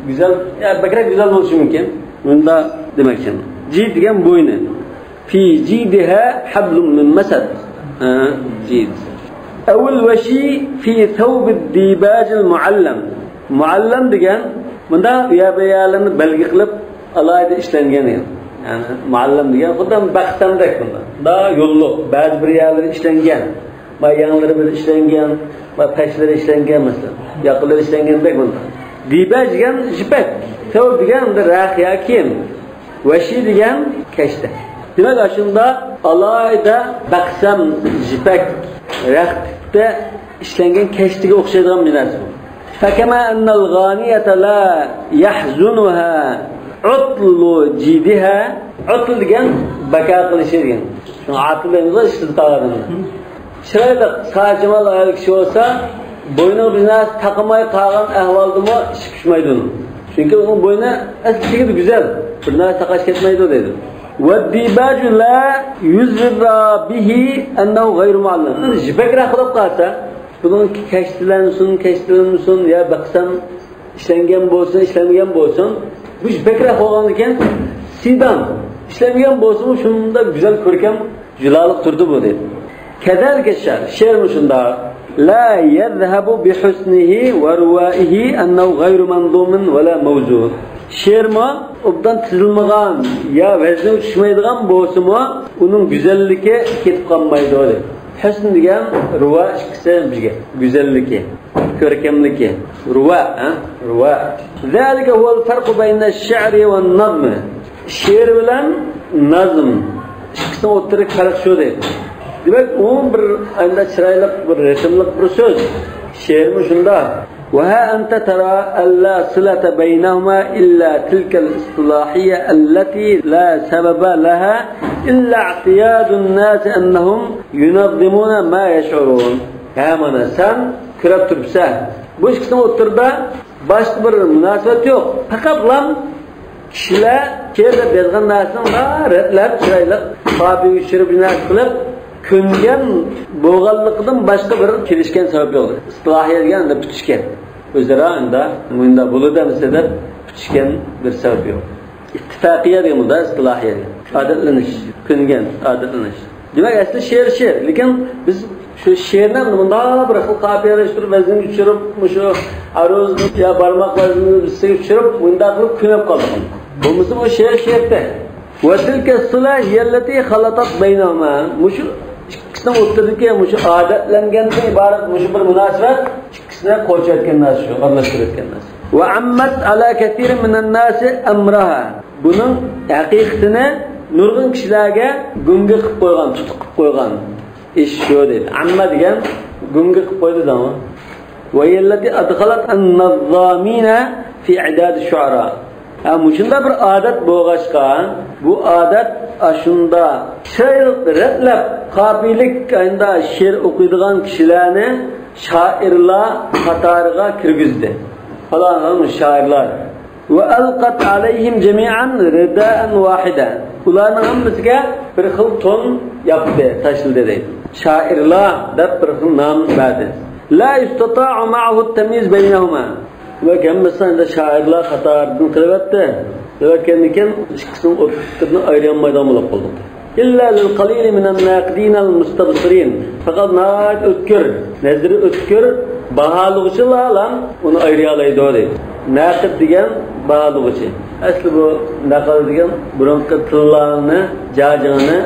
گۈزەل، يا بەكرەك گۈزەل بولۇشى مۇمكىن. مۇندا دېمەكچى. جىد دېگەن بوينى. في جيدها حبل من مسد. ھە، جيد. أو الوشي في ثوب الديباج المعلم. مۇئەللەم دېگەن مۇندا يا بىر يەرلەرنى بەلگە قىلىپ، ئالاھىدە ئىشلەنگەن. يەنى مۇئەللەم دېگەن خۇددى بەختەمدەك بۇندا. دا يوللۇق، بەزى بىر يەرلىرى ئىشلەنگەن. ما يەڭلىرى بىر ئىشلەنگەن، ما پەشلىرى ئىشلەنگەن مەسىلەن. ياقىلىرى ئىشلەنگەندەك بۇندا. دىباج دېگەن يىپەك. سەۋەب دېگەن ئەمدى رەخ يا كىيىم. ۋەشى دېگەن كەشتە. دېمەك، ئاشۇنداق ئالاھىدە بەختەم يىپەك رەختە ئىشلەنگەن كەشتىگە ئوخشايدىغان بىر نەرسە بۇ. فكما أن الغانية لا يحزنها عطل جيدها. ئۇتل دېگەن بەكار قىلىشى دېگەن. شۇڭا ئاتىل دەيمىزغۇ، ئىشسىز قالغان. چىرايلىق، ساچىمال ئايال كىشى بولسا، بوينىغا بىر نەرسە تاقىماي قالغان ئەھۋالدىمۇ ئىش پۈشمەيدۇ ئۇنىڭ. چۈنكى ئۇنىڭ بوينى ئەسلى تېگىدە گۈزەل. بىر نەرسە تاقاش كەتمەيدۇ دەيدۇ. والديباج لا يزرى به أنه غير معلم. يىپەك رەخ بولۇپ قالسا، بۇنىڭ كەشتىلەنسۇن، كەشتىلەنمىسۇن، يا بەختەم ئىشلەنگەن بولسۇن، ئىشلەنمىگەن بولسۇن، بۇ بەكرەك بولغاندىكىن، سىدام ئىشلەنگەن بولسىمۇ شۇنداق گۈزەل، كۆركەم، جۇلالىق تۇردى بۇ دەيدۇ. كذلك الشعر، شېئىرمۇ شۇنداق. لا يذهب بحسنه وروائه أنه غير منظوم ولا موزون. شېئىرمۇ ئوبدان تىزىلمىغان يا ۋەزنى چۈشمەيدىغان بولسىمۇ، ئۇنىڭ گۈزەللىكى كېتىپ قالمايدۇ دەيدۇ. ھۆسن دېگەن رۇۋا ئىككىسى بىرگە. گۈزەللىكى، كۆركەملىكى. رۇۋا، ھە؟ رۇۋا. ذلك هو الفرق بين الشعر والنظم. شېئىر بىلەن نەزم ئىككىسىنىڭ ئوتتۇرىدىكى پەرق شۇ دەيدۇ. دېمەك، ئۇ بىر ئەندە چىرايلىق، بىر رىتىملىق بىر سۆز. شېئىرمۇ شۇنداق. وها أنت ترى ألا صلة بينهما إلا تلك الاصطلاحية التي لا سبب لها إلا اعتياد الناس أنهم ينظمون ما يشعرون. ھە، مانا سەن كۆرۈپ تۇرۇپسەن، بۇ ئىككىسىنىڭ ئوتتۇرىدا باشقا بىر مۇناسىۋەت يوق. پەقەتلا كىشىلەر شېئىر دەپ يازغان نەرسىنى رەتلەپ، چىرايلىق قاپىيە چۈشۈرۈپ، بىر نەرسە قىلىپ كۆنگەن بولغانلىقىدىن باشقا بىر كېلىشكەن سەۋەب يوق. ئىستىلاھىيە دېگەن ئەمدى پۈتۈشكەن. ئۆزئارا ئەمدى مۇنداق بولىدۇ ئەمىسە دەپ پۈتۈشكەن بىر سەۋەب يوق. ئىتتىپاقىيە دېگەن بۇندا ئىستىلاھىيە دېگەن. ئادەتلىنىش، كۆنگەن، ئادەتلىنىش. دېمەك، ئەسلى شېئىر شېئىر. لېكىن بىز شۇ شېئىرنى مۇنداق بىر خىل قاپىيەلەشتۈرۈپ، ۋەزىنگە چۈشۈرۈپ، مۇشۇ ئارۇز يا بارماق ۋەزىنىنى ئۈستىگە چۈشۈرۈپ، مۇنداق قىلىپ كۆنۈپ قالدۇق. بولمىسا بۇ شېئىر شېئىردە. وتلك الصلة هي التي خلطت بينهما. مۇشۇ ئىككىسىنىڭ ئوتتۇرىدىكى مۇشۇ ئادەتلەنگەندىن ئىبارەت مۇشۇ بىر مۇناسىۋەت ئىككىسىنى قوشۇۋەتكەن نەرسە شۇ، ئارىلاشتۇرۇۋەتكەن نەرسە. وعمت على كثير من الناس أمرها. بۇنىڭ ھەقىقىتىنى نۇرغۇن كىشىلەرگە گۇڭگە قىلىپ قويغان، تۇتۇق قىلىپ قويغان ئىش شۇ دەيدۇ. ئەمما دېگەن گۇڭگە قىلىپ قويدى دەڭ. وهي التي أدخلت النظامين في أعداد الشعراء. ھە، مۇشۇنداق بىر ئادەت بولغاچقا، بۇ ئادەت ئاشۇنداق چىرايلىق رەتلەپ، قاپىيىلىك ئاينىدا شېئىر ئوقۇيدىغان كىشىلەرنى شائىرلار قاتارىغا كىرگۈزدى. پالان شائىرلار. وألقت عليهم جميعا رداء واحدا. ئۇلارنىڭ ھەممىسىگە بىر خىل تون ياپتى، تاشلىدى دەيدۇ. شائىرلار دەپ بىر خىل نام بەردى. لا يستطاع معه التمييز بينهما. دېمەك، ھەممىسىنى ئەمدى شائىرلار قاتارىدىن قىلىۋەتتى. قىلىۋەتكەندىن كېيىن ئىككىسىنىڭ ئوتتۇرىسىنى ئايرىيالمايدىغان بولۇپ قالدۇق. إلا للقليل من الناقدين المستبصرين. پەقەت ناھايىتى ئۆتكۈر، نەزىرى ئۆتكۈر باھالىغۇچىلارلا ئۇنى ئايرىيالايدۇ دەيدۇ. ناقىد دېگەن باھالىغۇچى. ئەسلى بۇ ناقىد دېگەن بۇرۇنقى تىللارنى، جاجىڭىنى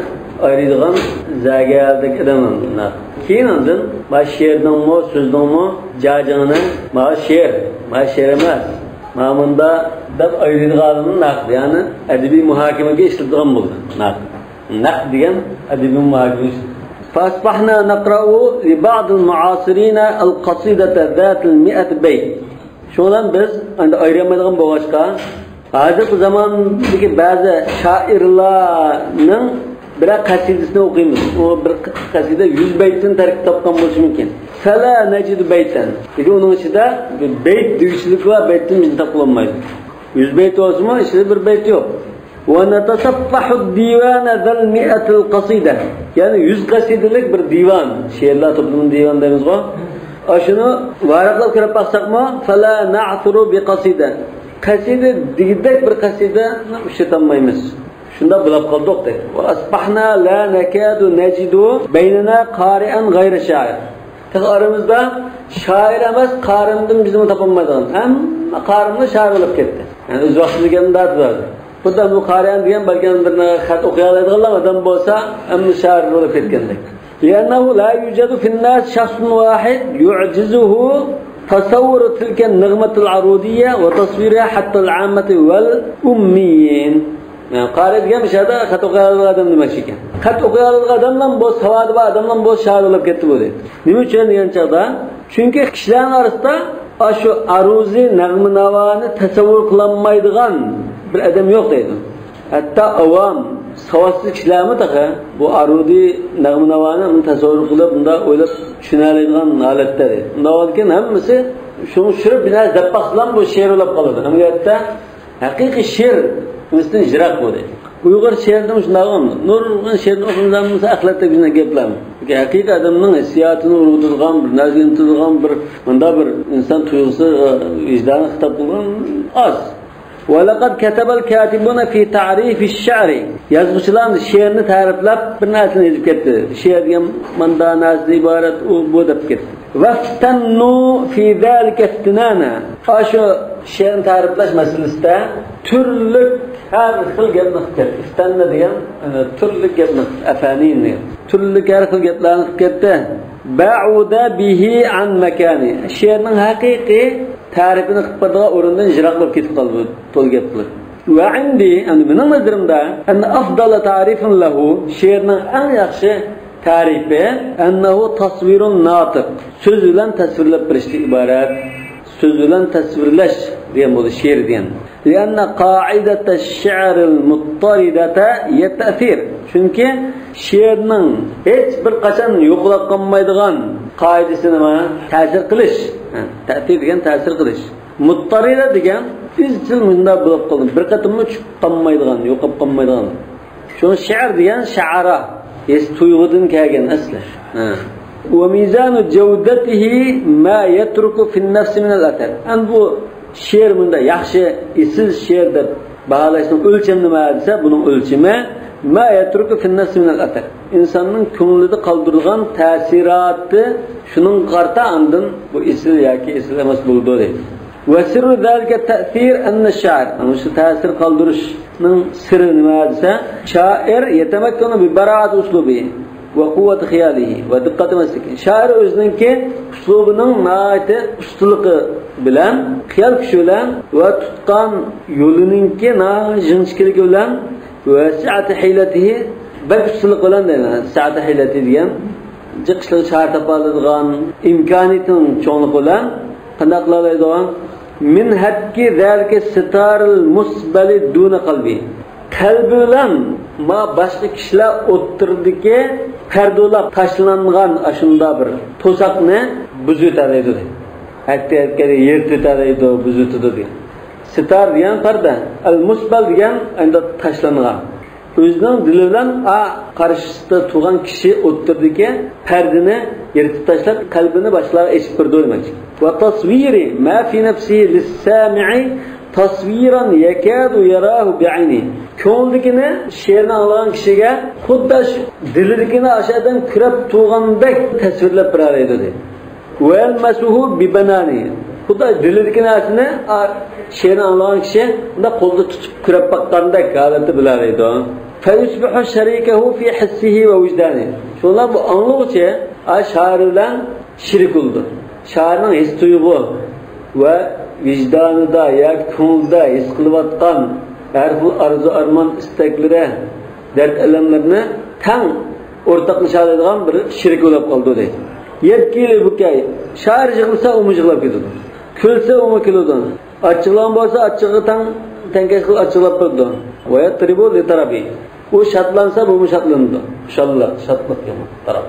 ئايرىيدىغان زەگەردەك ئادەم ناقىد. كېيىن ئاندىن ما شېئىرنىڭمۇ، سۆزنىڭمۇ جاجىڭىنى، ما شېئىر، ما شېئىر ئەمەس، ما مۇندا دەپ ئايرىيدىغانلىرىنى ناقىد، يەنى ئەدەبىي مۇھاكىمىگە ئىشلىتىدىغان بولدى ناقىد. نەقد دېگەن ئەدەبىي مۇھاكىمە. فأصبحنا نقرأ لبعض المعاصرين القصيدة ذات المائة بيت. شۇنىڭ بىلەن بىز ئەمدى ئايرىيالمايدىغان بولغاچقا، ھازىرقى زاماندىكى بەزى شائىرلارنىڭ بىرەر قەسىدىسىنى ئوقۇيمىز. ئۇ بىر قەسىدە يۈز بەيتتىن تەركىب تاپقان بولۇشى مۇمكىن. فلا نجد بيتا. لېكىن ئۇنىڭ ئىچىدە بەيت دېگۈچىلىك بار، بەيتتىن بىزنى تاپقىلى بولمايدۇ. يۈز بەيت بولسىمۇ، ئىچىدە بىر بەيت يوق. ونتصفح الديوان ذا المائة القصيدة. يەنى يۈز قەسىدىلىك بىر دىۋان، شېئىرلار توپلىمىنى دىۋان دەيمىزغۇ. ئاشۇنى ۋاراقلاپ كۆرۈپ باقساقمۇ، فلا نعثر بقصيدة. قەسىدە دېگۈدەك بىر قەسىدىنى ئۇچرىتالمايمىز. شۇنداق بولاپ قالدۇق دەيدۇ. وأصبحنا لا نكاد نجد بيننا قارئا غير شاعر. تېخى ئارىمىزدا شائىر ئەمەس، قارىمدىن بىزمۇ تاپالمايدىغان. ھەممە قارىملار شائىر بولۇپ كەتتى. يەنى ئۆز ۋاقتىدا كەلگەن دادىلار. خۇددى بۇ قارىئان دېگەن بەلكىم بىر خەت ئوقۇيالايدىغانلا ئادەم بولسا، ھەممە شائىر بولۇپ كەتكەندەك. لأنه لا يوجد في الناس شخص واحد يعجزه تصور تلك النغمة العروضية وتصويرها حتى العامة والأميين. يەنى قارى دېگەن مۇشۇ يەردە خەت ئوقۇيالىدىغان ئادەم دېمەكچى ئىكەن. خەت ئوقۇيالىدىغان ئادەملەرمۇ بولسا، ساۋاتى بار ئادەملەرمۇ بولسا شائىر بولۇپ كەتتى بۇ دەيدۇ. نېمە ئۈچۈن دېگەن چاغدا، چۈنكى كىشىلەرنىڭ ئارىسىدا ئاشۇ ئارۇزى نەغمە ناۋانى تەسەۋۋۇر قىلالمايدىغان بىر ئادەم يوق دەيدۇ. ھەتتا ئاۋام، ساۋاتسىز كىشىلەرمۇ تېخى بۇ ئارۇزى نەغمە ناۋانى تەسەۋۋۇر قىلىپ، بۇنداق ئويلاپ چۈشىنەلەيدىغان ھالەتتە دەيدۇ. ئۇنداق بولغاندىكىن ھەممىسى شۇنى چۈشۈرۈپ بىر نەرسە دەپ باقسىلام بۇ شېئىر بولۇپ قالىدۇ. ئەمەلىيەتتە ھەقىقىي شېئىر ئۆزىدىن يىراق بۇ دەيدۇ. ئۇيغۇر شېئىرىدىمۇ شۇنداق بولمىدى. نۇرغۇن شېئىرنى ئوقۇسىڭىز ھەممىسى ئەخلەتتەك بىزنىڭ گەپلەرمۇ. چۈنكى ھەقىقىي ئادەمنىڭ ھېسسىياتىنى ئۇرغۇتىدىغان، بىر نەرسىگە ئىنتىلىدىغان، بىر مۇنداق بىر ئىنسان تۇيغۇسى، ۋىجدانى خىتاب قىلغان ئاز. ولقد كتب الكاتبون في تعريف الشعر. يازغۇچىلار شېئىرنى تەرىپلەپ بىر نەرسىنى يېزىپ كەتتى. شېئىر دېگەن ماندا نەرسىدىن ئىبارەت، ئۇ، بۇ دەپ كەتتى. وافتنوا في ذلك افتنانا. ئاشۇ شېئىرنى تەرىپلەش مەسىلىسىدە تۈرلۈك ھەر خىل گەپنى قىلىپ كەتتى. ئىفتەننا دېگەن، ئە، تۈرلۈك گەپنى، ئەفەنىن دېگەن. تۈرلۈك ھەر خىل گەپلەرنى قىلىپ كەتتى. بعد به عن مكانه. شېئىرنىڭ ھەقىقىي تەرىپىنى قىلىپ بېرىدىغان ئورنىدىن يىراقلاپ كېتىپ قالدى بۇ تولا گەپ قىلىپ. وعندي، ئەمدى مېنىڭ نەزىرىمدە، أن أفضل تعريف له، شېئىرنىڭ ئەڭ ياخشى تەرىپى، أنه تصوير ناطق، سۆز بىلەن تەسۋىرلەپ بېرىشتىن ئىبارەت، سۆز بىلەن تەسۋىرلەش دېگەن بولدى شېئىر دېگەن. لأن قاعدة الشعر المضطردة هي التأثير. چۈنكى شېئىرنىڭ ھېچ بىر قاچان يوقىلاپ قالمايدىغان قائىدىسى نېمە؟ تەسىر قىلىش. ھە، تەسىر دېگەن تەسىر قىلىش. مۇتتەرىدە دېگەن ئىزچىل مۇنداق بولۇپ قالدى. بىر قېتىممۇ چۈشۈپ قالمايدىغان، يوقاپ قالمايدىغان. شۇڭا شېئىر دېگەن شەئەرە، ھېس تۇيغۇدىن كەلگەن ئەسلى. ھە. وميزان جودته ما يترك في النفس من الأثر. ئەمدى بۇ شېئىر مۇنداق ياخشى، ئېسىل شېئىر دەپ باھالاشنىڭ ئۆلچىمى نېمە دېسە، بۇنىڭ ئۆلچىمى ما يترك في النفس من الأثر. ئىنساننىڭ كۆڭلىدە قالدۇرىدىغان تەسىراتى، شۇنىڭغا قارىتا ئاندىن بۇ ئېسىل ياكى ئېسىل ئەمەس بولىدۇ دەيدۇ. وسر ذلك التأثير أن الشاعر، مۇشۇ تەسىر قالدۇرۇشنىڭ سىرى نېمە دېسە، شائىر يتمكن ببراعة أسلوبه وقوة خياله ودقة مسلكه. شائىر ئۆزىنىڭكى ئۇسلۇبىنىڭ ناھايىتى ئۇستىلىقى بىلەن، خىيال كۈچى بىلەن ۋە تۇتقان يولىنىڭكى ناھايىتى ئىنچىكىلىكى بىلەن، وسعة حيلته، بەك ئۇستىلىق بىلەن دەيمەن، سعة حيلته دېگەن جىق ئىشلارغا چارە تاپالايدىغان ئىمكانىيىتىنىڭ چوڭلۇقى بىلەن قانداق قىلالايدۇ؟ من هتك ذلك الستار المسبل دون قلبه. قەلبى بىلەن ما باشقا كىشىلەر ئوتتۇرىدىكى پەردىلەپ تاشلانغان ئاشۇنداق بىر توساقنى بۇزۇۋېتەلەيدۇ دەيدۇ. ھەتتا يىرتىۋېتەلەيدۇ، بۇزۇۋېتىدۇ دېگەن. ستار دېگەن پەردە، ئەل مۇسبەل دېگەن ئەمدى تاشلانغان. ئۆزىنىڭ دىلى بىلەن ئا قارشىسىدا تۇرغان كىشى ئوتتۇرىدىكى پەردىنى يىرتىپ تاشلاپ، قەلبىنى باشقىلارغا ئېچىپ بېرىدۇ دېمەكچى. وتصوير ما في نفسه للسامع تصويرا يكاد يراه بعينه. كۆڭلىدىكىنى شېئىرنى ئاڭلىغان كىشىگە خۇددى شۇ دىلىدىكىنى ئاشۇ ئادەم كۆرۈپ تۇرغاندەك تەسۋىرلەپ بېرەلەيدۇ دەيدۇ. ويلمسه ببنانه. خۇددى دىلىدىكى نەرسىنى، ئا، شېئىرنى ئاڭلىغان كىشى مۇنداق قولدا تۇتۇپ كۆرۈپ باققاندەك ھالەتتە بىلەلەيدۇ. فيصبح شريكه في حسه ووجدانه. شۇڭا بۇ ئاڭلىغۇچى، ئا، شائىر بىلەن شېرىك بولىدۇ. شائىرنىڭ ھېس تۇيغۇ ۋە ۋىجدانىدا ياكى كۆڭلىدە ھېس قىلىۋاتقان ھەر خىل ئارزۇ ئارمان ئىستەكلىرى، دەرد ئەلەملىرىنى تەڭ ئورتاقلىشالايدىغان بىر شېرىك بولۇپ قالىدۇ دەيدۇ. يبكي للبكاء. شائىر يىغلىسا ئۇمۇ يىغلاپ كېتىدۇ. كۈلسە ئۇمۇ كۈلىدۇ. ئاچچىقلانغان بولسا ئاچچىقىغا تەڭ، تەڭكەش قىلىپ ئاچچىقلاپ بېرىدۇ. ويضطرب لطربه. ئۇ شادلانسا بۇمۇ شادلىنىدۇ. خۇشاللىق، شادلىق دېگەن تەرەپ.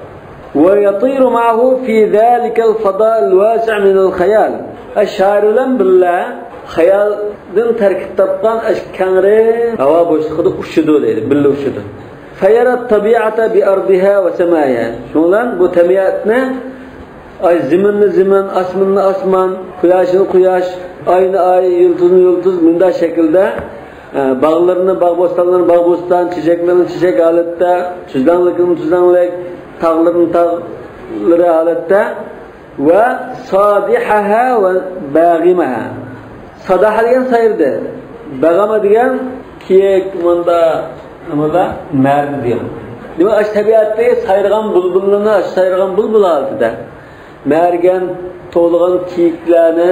ويطير معه في ذلك الفضاء الواسع من الخيال. شائىر بىلەن بىللە خىيالدىن تەركىب تاپقان ئاشۇ كەڭرى ھاۋا بوشلۇقىدا ئۇچىدۇ دەيدۇ، بىللە ئۇچىدۇ. فيرى الطبيعة بأرضها وسمائها. شۇنىڭ بىلەن بۇ تەبىئەتنى، ئاي، زېمىننى زېمىن، ئاسماننى ئاسمان، قۇياشنى قۇياش، ئاينى ئاي، يۇلتۇزنى يۇلتۇز، مۇنداق شەكىلدە، ئە، باغلىرىنى باغ، بوستانلىرىنى باغ، بوستان، چېچەكلىرىنى چېچەك ھالەتتە، تۈزلەڭلىكىنى تۈزلەڭلىك، تاغلىرىنى تاغلىرى ھالەتتە، ۋە سادىھەھا ۋە باغىمەھا. ساداھە دېگەن سايرىدى. باغىمە دېگەن كېيىك، مۇندا نېمىلەر؟ مەردى دېگەن. دېمەك، ئاشۇ تەبىئەتتىكى سايرىغان بۇلبۇللىرىنى، ئاشۇ سايرىغان بۇلبۇل ھالىتىدە مەرگەن توۋلىغان كېيىكلەرنى،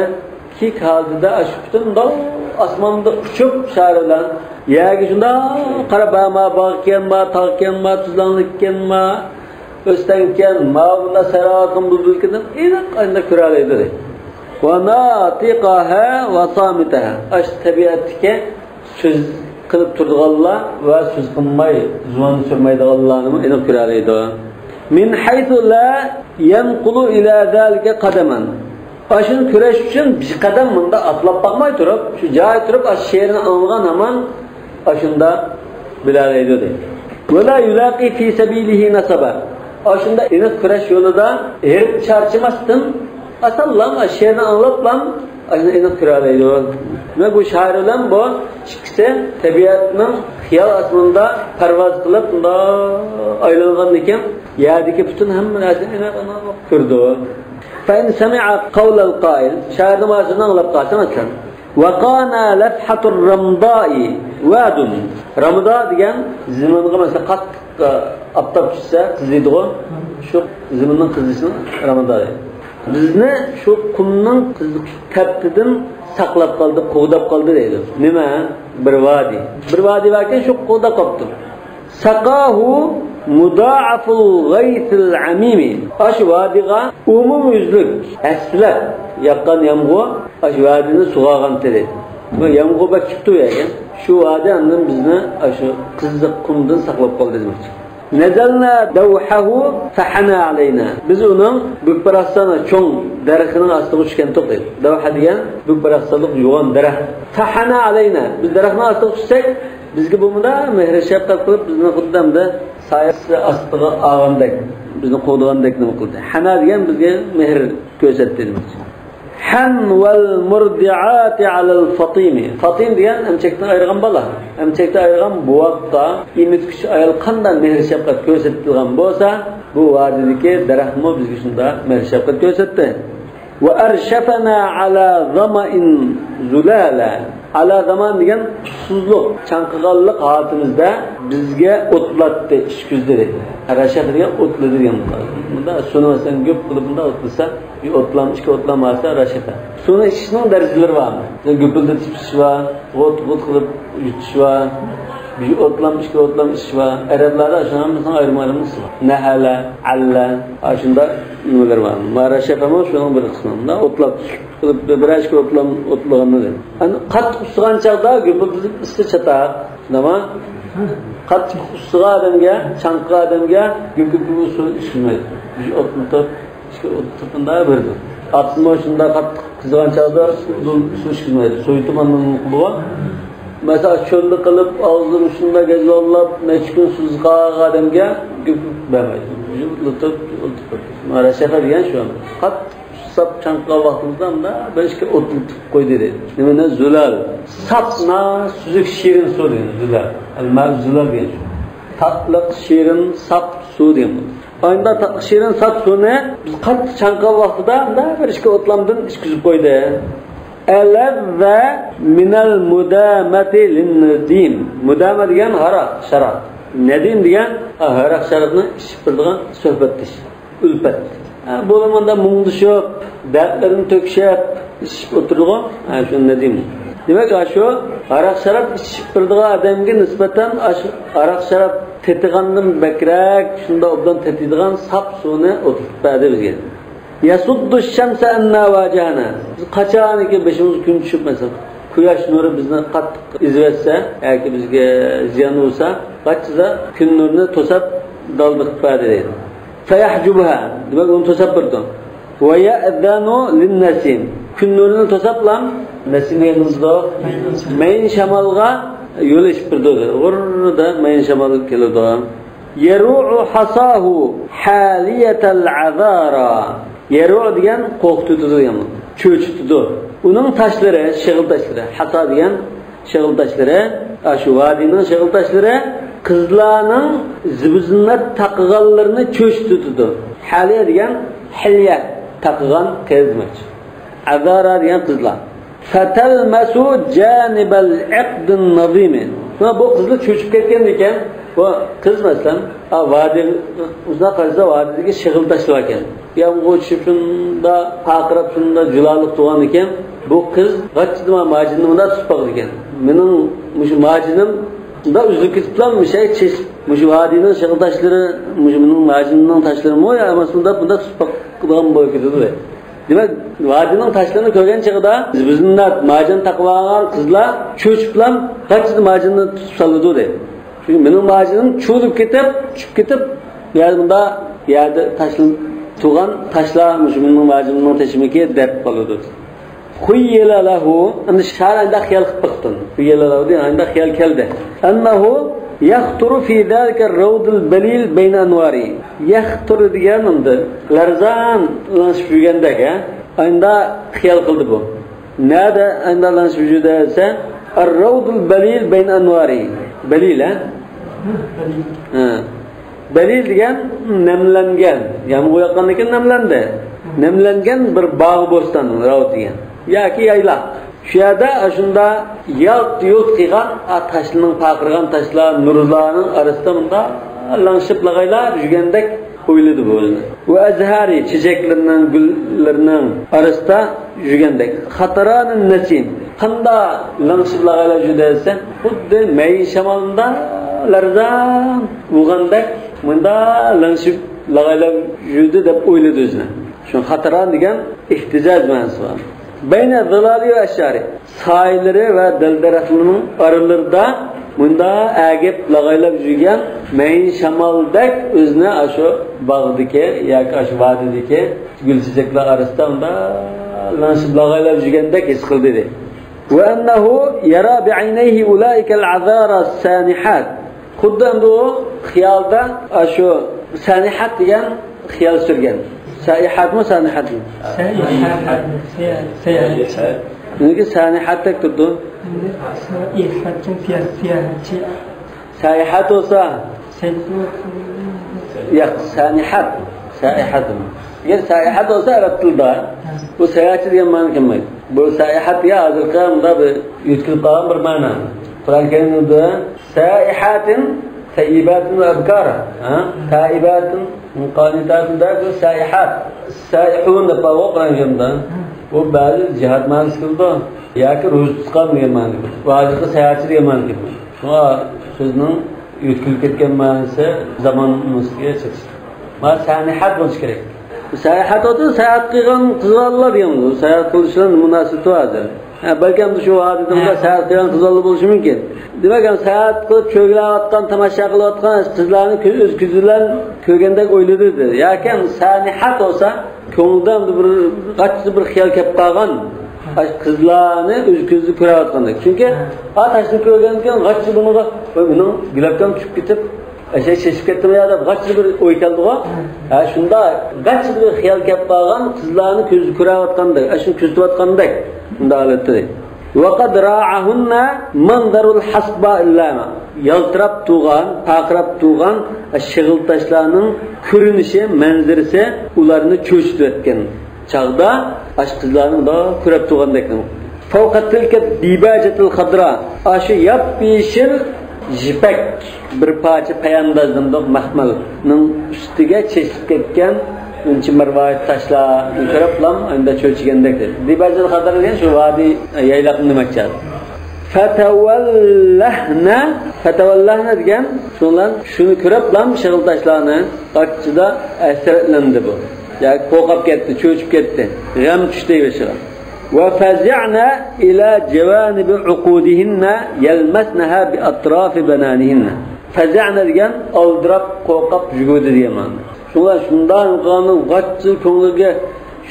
كېيىك ھالىتىدە ئاشۇ پۈتۈن مۇنداق ئاسماندا ئۇچۇپ شارىلان يەرگە شۇنداق قاراپ، ما باغ ئىكەن، ما تاغ ئىكەن، ما تۈزلەڭلىك ئىكەن، ما ئۆستەڭ ئىكەن، ما بۇنداق سايراۋاتقان بۇلبۇل ئىكەن دەپ ئېنىق ئايدىڭ كۆرەلەيدۇ. ۋە ناتىقەھا ۋە سامىتەھا. ئاشۇ تەبىئەتتىكى سۆز قىلىپ تۇرىدىغانلار ۋە سۆز قىلماي، زۇۋان سۈرمەيدىغانلارنىمۇ ئېنىق كۆرەلەيدۇ. من حيث لا ينقل إلى ذلك قدما. ئاشۇنى كۆرۈش ئۈچۈن بىر قەدەم مۇنداق ئاتلاپ باقماي تۇرۇپ، شۇ جايىدا تۇرۇپ، ئاشۇ شېئىرنى ئاڭلىغان ھامان ئاشۇنداق بىلەلەيدۇ دەيدۇ. ولا يلاقي في سبيله نصبا. ئاشۇنداق ئېنىق كۆرۈش يولىدا ھېرىپ چارچىماستىن، ئاسانلا شېئىرنى ئاڭلاپلا ئاشۇنى ئېنىق كۆرەلەيدۇ. ۋە بۇ شائىر بىلەن بۇ ئىككىسى تەبىئەتنىڭ خىيال ئاسمىنىدا پەرۋاز قىلىپ، مۇنداق ئايلانغاندىكىن، يەردىكى پۈتۈن ھەممە نەرسىنى ئېنىق، ئېنىق كۆرىدۇ. فإن سمع قول القائل، شائىرنىڭ بىر سۆزىنى ئاڭلاپ قالسا، مەسىلەن، وقانا لفحة الرمضاء واد. رامىدا دېگەن زېمىنغا، مەسىلەن، قاتتىق ئاپتاپ چۈشسە قىزىيدىغۇ، شۇ زېمىننىڭ قىزىشىنى رامىدا دەيدۇ. بىزنى شۇ قۇمنىڭ قىزىق تەپتىدىن ساقلاپ قالدى، قوغداپ قالدى دەيدۇ. نېمە؟ بىر ۋادى. بىر ۋادى باركەن، شۇ قوغداپ قاپتۇ. ساقاھۇ مۇدائەفۇل غەيسىل ئەمىمى. ئاشۇ ۋادىغا ئومۇميۈزلۈك ھەسسىلەپ ياغقان يامغۇر ئاشۇ ۋادىنى سۇغارغانتى دەيدۇ. بۇ يامغۇر بەك كېلىپتۇ يەرگە. شۇ ۋادى ئاندىن بىزنى ئاشۇ قىزىق قۇمدىن ساقلاپ قالدى دېمەكچى. نەزەلنا دەۋھەھۇ فەھەنا ئەلەينا. بىز ئۇنىڭ بۈك باراقسان چوڭ دەرىخىنىڭ ئاستىغا چۈشكەنتۇق دەيدۇ. دەۋھە دېگەن بۈك باراقسانلىق يوغان دەرەخ. فەھەنا ئەلەينا. بىز دەرەخنىڭ ئاستىغا چۈشسەك، بىزگە بۇ مۇنداق مېھرى شەپقەت قىلىپ، بىزنى خۇددى ئەمدى سايىسى ئاستىغا ئالغاندەك، بىزنى قوغدىغاندەك نېمە قىلدى. ھەنا دېگەن بىزگە مېھىر كۆرسەتتى دېمەكچى. ھەن ۋەل مۇردىئاتى ئەلەل فەتىمى. فەتىم دېگەن ئەمچەكتىن ئايرىغان بالا. ئەمچەكتىن ئايرىغان بوۋاققا ئېمىتكۈچى ئايال قانداق مېھىر شەپقەت كۆرسىتىدىغان بولسا، بۇ ۋادىدىكى دەرەخمۇ بىزگە شۇنداق مېھىر شەپقەت كۆرسەتتى. ۋە ئەرشەفەنا ئەلا زەمەئىن زۇلالە. ئەلا زەمەئىن دېگەن ئۇسسۇزلۇق، چاڭقىغانلىق ھالىتىمىزدە بىزگە ئوتلاتتى، ئىچكۈزدى دەيدۇ. رەشەفە دېگەن ئوتلىدى دېگەن. بۇندا سۇنى مەسىلەن گۈپ قىلىپ بۇنداق ئوتلىسا، بىر ئوتلام، ئىككى ئوتلام ئالسا رەشەفە. سۇنى ئىچىشنىڭ دەرىجىلىرى بارمۇ؟ مەسىلەن گۈپۈلدىتىپ ئىچىش بار، غۇت غۇت قىلىپ يۇتۇش بار. بىر ئوتلام، ئىككى ئوتلام ئىچىش بار. ئەرەبلەردە شۇنىڭ ھەممىسىنىڭ ئايرىم-ئايرىم ئىسمى بار. نەھەلە، ئەللە، ئاشۇنداق نېمىلەر بار. مانا رەشەفەمۇ شۇنىڭ بىر قىسمى. مۇنداق ئوتلاپ قىلىپ، بىرەر ئىككى ئوتلام ئوتلىغاندا دەيدۇ. ئەنە قاتتىق ئۇسسىغان چاغدا گۈپۈلدىتىپ ئىچسە چاتاق. شۇنداقمۇ؟ قاتتىق ئۇسسىغان ئادەمگە، چاڭقىغان ئادەمگە گۈپۈلدىتىپ سۇ ئىچكۈزمەيدۇ. بىر ئوتلىتىپ، ئىككى ئوتلىتىپ مۇنداق بېرىدۇ. ئاتمۇ شۇنداق قاتتىق قىزىغان چاغدا سۇ، سۇ ئىچكۈزمەيدۇ. سويۇتۇپ ئاندىن قىلىدۇ. مەسىلەن، چۆلدە قىلىپ، ئاغزىدىن شۇنداق گەجۋاللاپ، نەچچە كۈن سۇسىز قالغان ئادەمگە گۈپۈلدىتىپ بەرمەيدۇ. ئوتلىتىپ، ئوتلىتىپ. مانا رەشەفە دېگەن شۇ. قاتتىق ئۇسساپ چاڭقىغان ۋاقتىمىزدا مۇنداق بىر ئىككى ئوتلىتىپ قويدى دەيدۇ. نېمىنى؟ زۇلال. ساپ، ناھايىتى سۈزۈك، شېرىن سۇ دېگەن زۇلال. ئەل مائۇ زۇلال دېگەن شۇ. تاتلىق، شېرىن، ساپ سۇ دېگەن بولىدۇ. ئانداق تاتلىق، شېرىن، ساپ سۇنى بىز قاتتىق چاڭقىغان ۋاقتىدا مۇنداق بىر ئىككى ئوتلامدىن ئىچكۈزۈپ قويدى. ئەلەززە مىنەل مۇدامەتى لىننەدىم. مۇدامە دېگەن ھاراق، شاراب. نەدىم دېگەن، ھە، ھاراق، شارابنى ئىچىپ بېرىدىغان سۆھبەتدىش. ئۈلپەت. ھە، بۇلار مۇنداق مۇڭدىشىپ، دەردلىرىنى تۆكۈشۈپ، ئىچىشىپ ئولتۇرىدىغۇ. ھە، شۇنى نەدىم. دېمەك، ئاشۇ ھاراق-شاراب ئىچىشىپ بېرىدىغان ئادەمگە نىسبەتەن ئاشۇ ھاراق-شاراب تېتىغاندىن بەكرەك، شۇنداق ئوبدان تېتىيدىغان ساپ سۇنى ئولتۇرتۇپ بەردى بىزگە. يسد الشمس أنا واجهنا. بىز قاچانكى بېشىمىزغا كۈن چۈشۈپ، مەسىلەن، قۇياش نۇرى بىزنى قاتتىق ئېزىۋەتسە ياكى بىزگە زىيان بولسا، قاچىدا كۈن نۇرىنى توساپ دال بېقىپ بەردى دەيدۇ. فيحجبها، دېمەك، ئۇنى توساپ بېرىدۇ. ويأذن للنسيم، كۈن نۇرىنى توساپلا نەسىم يېغىلىدۇ. مەيىن شامالغا يول ئېچىپ بېرىدۇ. غۇررىدا مەيىن شامال كېلىدۇ. يروع حصاه حالية العذارى. يروع دېگەن قورقۇتىدۇ دېگەن. چۆچۈتىدۇ. ئۇنىڭ تاشلىرى، شېغىل تاشلىرى. ھاسا دېگەن شېغىل تاشلىرى، ئاشۇ ۋادىنىڭ شېغىل تاشلىرى قىزلارنىڭ زىبۇ زىننەت تاقىغانلىرىنى چۆچۈتىدۇ. ھالىيە دېگەن ھىليە تاقىغان قىز دېمەكچى. ئەزارا دېگەن قىزلار. فتلمس جانب العقد النظيم. شۇڭا بۇ قىزلار چۆچۈپ كەتكەندىكىن، بۇ قىز مەسىلەن، ئا، ۋادى، ئۇزاق قارىسا ۋادىدىكى شېغىل تاشلار ئىكەن. يامغۇر چۈشۈپ شۇنداق پارقىراپ، شۇنداق جۇلالىق تۇرغان ئىكەن. بۇ قىز غاچچىدىن ماجىننى مۇنداق تۇتۇپ باقىدىكەن. مېنىڭ مۇشۇ ماجىنىم مۇنداق ئۈزۈلۈپ كېتىپلا، مۇشۇ چېچىپ، مۇشۇ ۋادىنىڭ شېغىل تاشلىرى، مۇشۇ مېنىڭ ماجىنىمنىڭ تاشلىرىمۇ يا ئەمەس، مۇنداق، مۇنداق تۇتۇپ باقىدىغان بولۇپ كېتىدۇ. دېمەك، ۋادىنىڭ تاشلىرىنى كۆرگەن چېغىدا، بىزنىڭ ماجىن تاقىۋالغان قىزلار چۆچۈپلا غاچچىدە ماجىننى تۇتۇپ سالىدۇ دەيدۇ. چۈنكى مېنىڭ ماجىنىم چۇۋۇلۇپ كېتىپ، چۈشۈپ كېتىپ، يا مۇندا يەردە تاشلىنىپ تۇرغان تاشلار مۇشۇ مېنىڭ ماجىنىمنىڭ تېشىمىكى دەپ قالىدۇ. خيل له، ئەمدى شائىر ئانداق خىيال قىلىپ باقتىن. خيل له دېگەن ئانداق خىيال كەلدى. أنه يخطر في ذلك الروض البليل بين أنواره. يخطر دېگەن ئەمدى لەرزان لىڭشىپ يۈرگەندەك، ھە؟ ئانداق خىيال قىلدى بۇ. نەدە ئانداق لىڭشىپ يۈردى دېسە، الروض البليل بين أنواره. بەلىل، ھە؟ ھە. بەلىل دېگەن نەملەنگەن، يامغۇر ياغقاندىن كېيىن نەملەندى. نەملەنگەن بىر باغ بوستان، راۋۇت دېگەن. ياكى يايلاق. شۇ يەردە ئاشۇندا يالت-يۇلت قىلغان ئا تاشلىرىنىڭ، پارقىرىغان تاشلار، نۇرلارنىڭ ئارىسىدا مۇنداق لىڭشىپ لاغايلاپ يۈرگەندەك ئويلىدى بۇ ئۆزىنى. ۋە ئەزھارى، چېچەكلىرىنىڭ، گۈللىرىنىڭ ئارىسىدا يۈرگەندەك. خطران النسيم. قانداق لىڭشىپ لاغايلاپ يۈردى دېسە، خۇددى مەيىن شامالدا لەرزان بولغاندەك، مۇنداق لىڭشىپ لاغايلاپ يۈردى دەپ ئويلىدى ئۆزىنى. شۇ خطران دېگەن ئىھتىجاج مەنىسى بار. بين الظلال والأشجار. سايىلىرى ۋە دەل-دەرەخلىرىنىڭ ئارىلىرىدا مۇنداق ئەگىپ لاغايلاپ يۈرگەن مەيىن شامالدەك ئۆزىنى ئاشۇ باغدىكى ياكى ئاشۇ ۋادىدىكى گۈل-چېچەكلەر ئارىسىدا مۇنداق لىڭشىپ لاغايلاپ يۈرگەندەك ھېس قىلدى، دېدى. وأنه يرى بعينيه أولئك العذارى السانحات. خۇددى ئەمدى ئۇ خىيالدا ئاشۇ سانىھەت دېگەن خىيال سۈرگەن. سائىھەتمۇ، سانىھەتمۇ؟ سائىھەت، ساياھەتچى. نېمىگە سانىھەتتەك تۇرىدۇ؟ ئەمدى سائىھەتچى، ساياھەتچى. ساياھەت بولسا؟ ياق، سانىھەت. سائىھەت. ئەگەر سائىھەت بولسا ئەرەب تىلدا، بۇ ساياھەتچى دېگەن مەنىنى كەلمەيدۇ. بۇ سائىھەت دېگەن ھازىرقى مۇنداق بىر يۆتكىلىپ قالغان بىر مەنە. قۇرئان كەرىمدە سائىھات تەييىباتىن ۋە ئەبكارا. ھە؟ تەييىباتىن، قانىتاتىن دەپ بۇ سائىھات. سائىھۇن دەپ بارغۇ قۇرئان كەرىمدە. بۇ بەزى جىھاد مەنىسى كېلىدۇ. ياكى روزا تۇتقان دېگەن مەنىدە كېلىدۇ. ۋە ھازىرقى ساياھەتچى دېگەن مەنىدە كېلىدۇ. شۇڭا سۆزنىڭ يۆتكىلىپ كەتكەن مەنىسى زامان نۇسخىسىگە چېتىشتى. مانا سانىھەت بولۇشى كېرەك. ساياھەت ئوتى ساياھەت قىلغان قىز بالىلار دېگەن بولىدۇ. ساياھەت قىلىش بىلەن مۇناسىۋىتى بار ھازىر. ھە، بەلكىم شۇ ھادىسىدە ساياھەت قىلغان قىز بالا بولۇشى مۇمكىن. دېمەك، ھەم ساياھەت قىلىپ چۆگىلەۋاتقان، تاماشا قىلىۋاتقان قىزلارنى كۆ-، ئۆز كۆزى بىلەن كۆرگەندەك ئويلىدى دېدى. ياكى سانىھەت بولسا، كۆڭلىدە بىر غاچچا بىر خىيال كەپ قالغان، ئاشۇ قىزلارنى ئۆز كۆزى كۆرۈۋاتقاندەك. چۈنكى ئا تاشنى كۆرگەندىن كېيىن غاچچا بۇنىڭغا، ۋاي، مېنىڭ گۈلەپكەم چۈشۈپ كېتىپ، ئەشەي چېچىپ كەتتىمۇ يا دەپ غاچچا بىر ئوي كەلدىغۇ. ھە، شۇنداق غاچچا بىر خىيال كەپ قالغان، قىزلارنى كۆزى كۆرۈۋاتقاندەك، ئاشۇنى كۆزىتىۋاتقاندەك، شۇنداق ھالەتتە. وقد راعهن منظر الحصباء اللامع. يالتىراپ تۇرغان، پارقىراپ تۇرغان شېغىل تاشلارنىڭ كۆرۈنۈشى، مەنزىرىسى ئۇلارنى چۆچۈتۈۋەتكەن چاغدا، ئاشۇ قىزلارنى مۇنداق كۆرۈپ تۇرغاندەك. فوق تلك الديباجة الخضراء، ئاشۇ ياپيېشىل يىپەك بىر پارچە پايانداز دېمىدۇق، مەخمەلنىڭ ئۈستىگە چېچىلىپ كەتكەن ئۇنچە مەرۋايىت تاشلارنى كۆرۈپلا ئەمدى چۆچۈگەندەك. دىباجىل خەزەر دېگەن شۇ ۋادى، يايلاقنى دېمەكچى. فتولهن، فتولهن دېگەن شۇلار شۇنى كۆرۈپلا شېغىل تاشلارنى ئاچچىدا ھەسرەتلەندى بۇ. ياكى قورقۇپ كەتتى، چۆچۈپ كەتتى. غەم چۈشتى بېشىغا. وفزعن إلى جوانب عقودهن يلمسنها بأطراف بنانهن. فزعن دېگەن ئالدىراپ، قورقۇپ يۈگۈردى دېگەن مەنىدە. شۇڭا شۇنداق قىلغاننىڭ غاچچىل كۆڭلىگە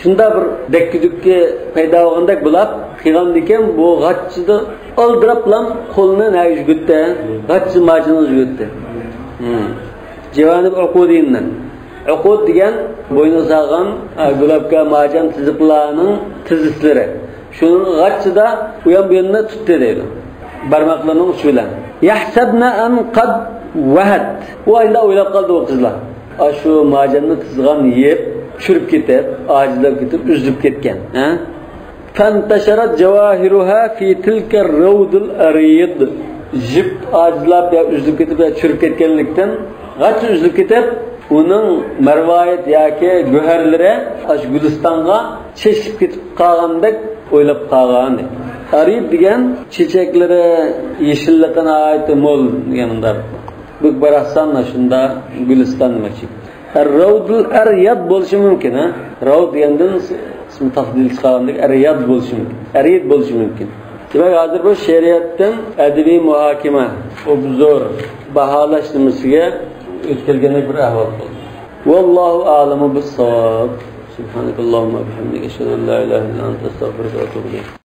شۇنداق بىر دەككە-دۈككە پەيدا بولغاندەك بولاپ قىلغاندىكىن، بۇ غاچچىدا ئالدىراپلام قولىنى نەگە يۈگۈتتى؟ غاچچى ماجىنىغا يۈگۈتتى. ھىم. جاۋانىب ئۇقۇدىنى. ئۇقۇد دېگەن بوينىغا سالغان، ئە، گۇلابكا، ماجان، تىزىقلارنىڭ تىزىسلىرى. شۇنىڭ غاچچىدا ئۇيان بۇياننى تۇتتى دەيدۇ. بارماقلىرىنىڭ ئۇچى بىلەن. يەھسەبنە ئەن قەد ۋەھەت. ئۇ ئايدا ئويلاپ قالدى ئۇ قىزلار. ئاشۇ ماجاننى تىزغان يىپ چۈشۈپ كېتىپ، ئاجىزلاپ كېتىپ، ئۈزۈلۈپ كەتكەن. ھە؟ فانتشرت جواهرها في تلك الروض الأريض. يىپ ئاجىزلاپ يا ئۈزۈلۈپ كېتىپ يا چۈشۈپ كەتكەنلىكتىن، غاچچا ئۈزۈلۈپ كېتىپ، ئۇنىڭ مەرۋايىت ياكى گۆھەرلىرى ئاشۇ گۈلىستانغا چېچىلىپ كېتىپ قالغاندەك ئويلاپ قالغان. ئەرىيد دېگەن چېچەكلىرى يېشىللىقى ناھايىتى مول دېگەن مۇنداق. بۈك باراقسان شۇندا گۈلىستان دېمەكچى. روض الأريض بولۇشى مۇمكىن، ھە؟ روض دېگەندىن ئىسمى تەفزىل چىققاندەك ئەرياد بولۇشى مۇمكىن. ئەرىد بولۇشى مۇمكىن. دېمەك، ھازىر بۇ شېئىرىيەتتىن ئەدەبىي مۇھاكىمە، ئوبزور، باھالاش نېمىسىگە ئۆتكەلگەندەك بىر ئەھۋال بولدى. والله أعلم بالصواب. سبحانك اللهم وبحمدك، أشهد أن لا إله إلا أنت، أستغفرك وأتوب إليك.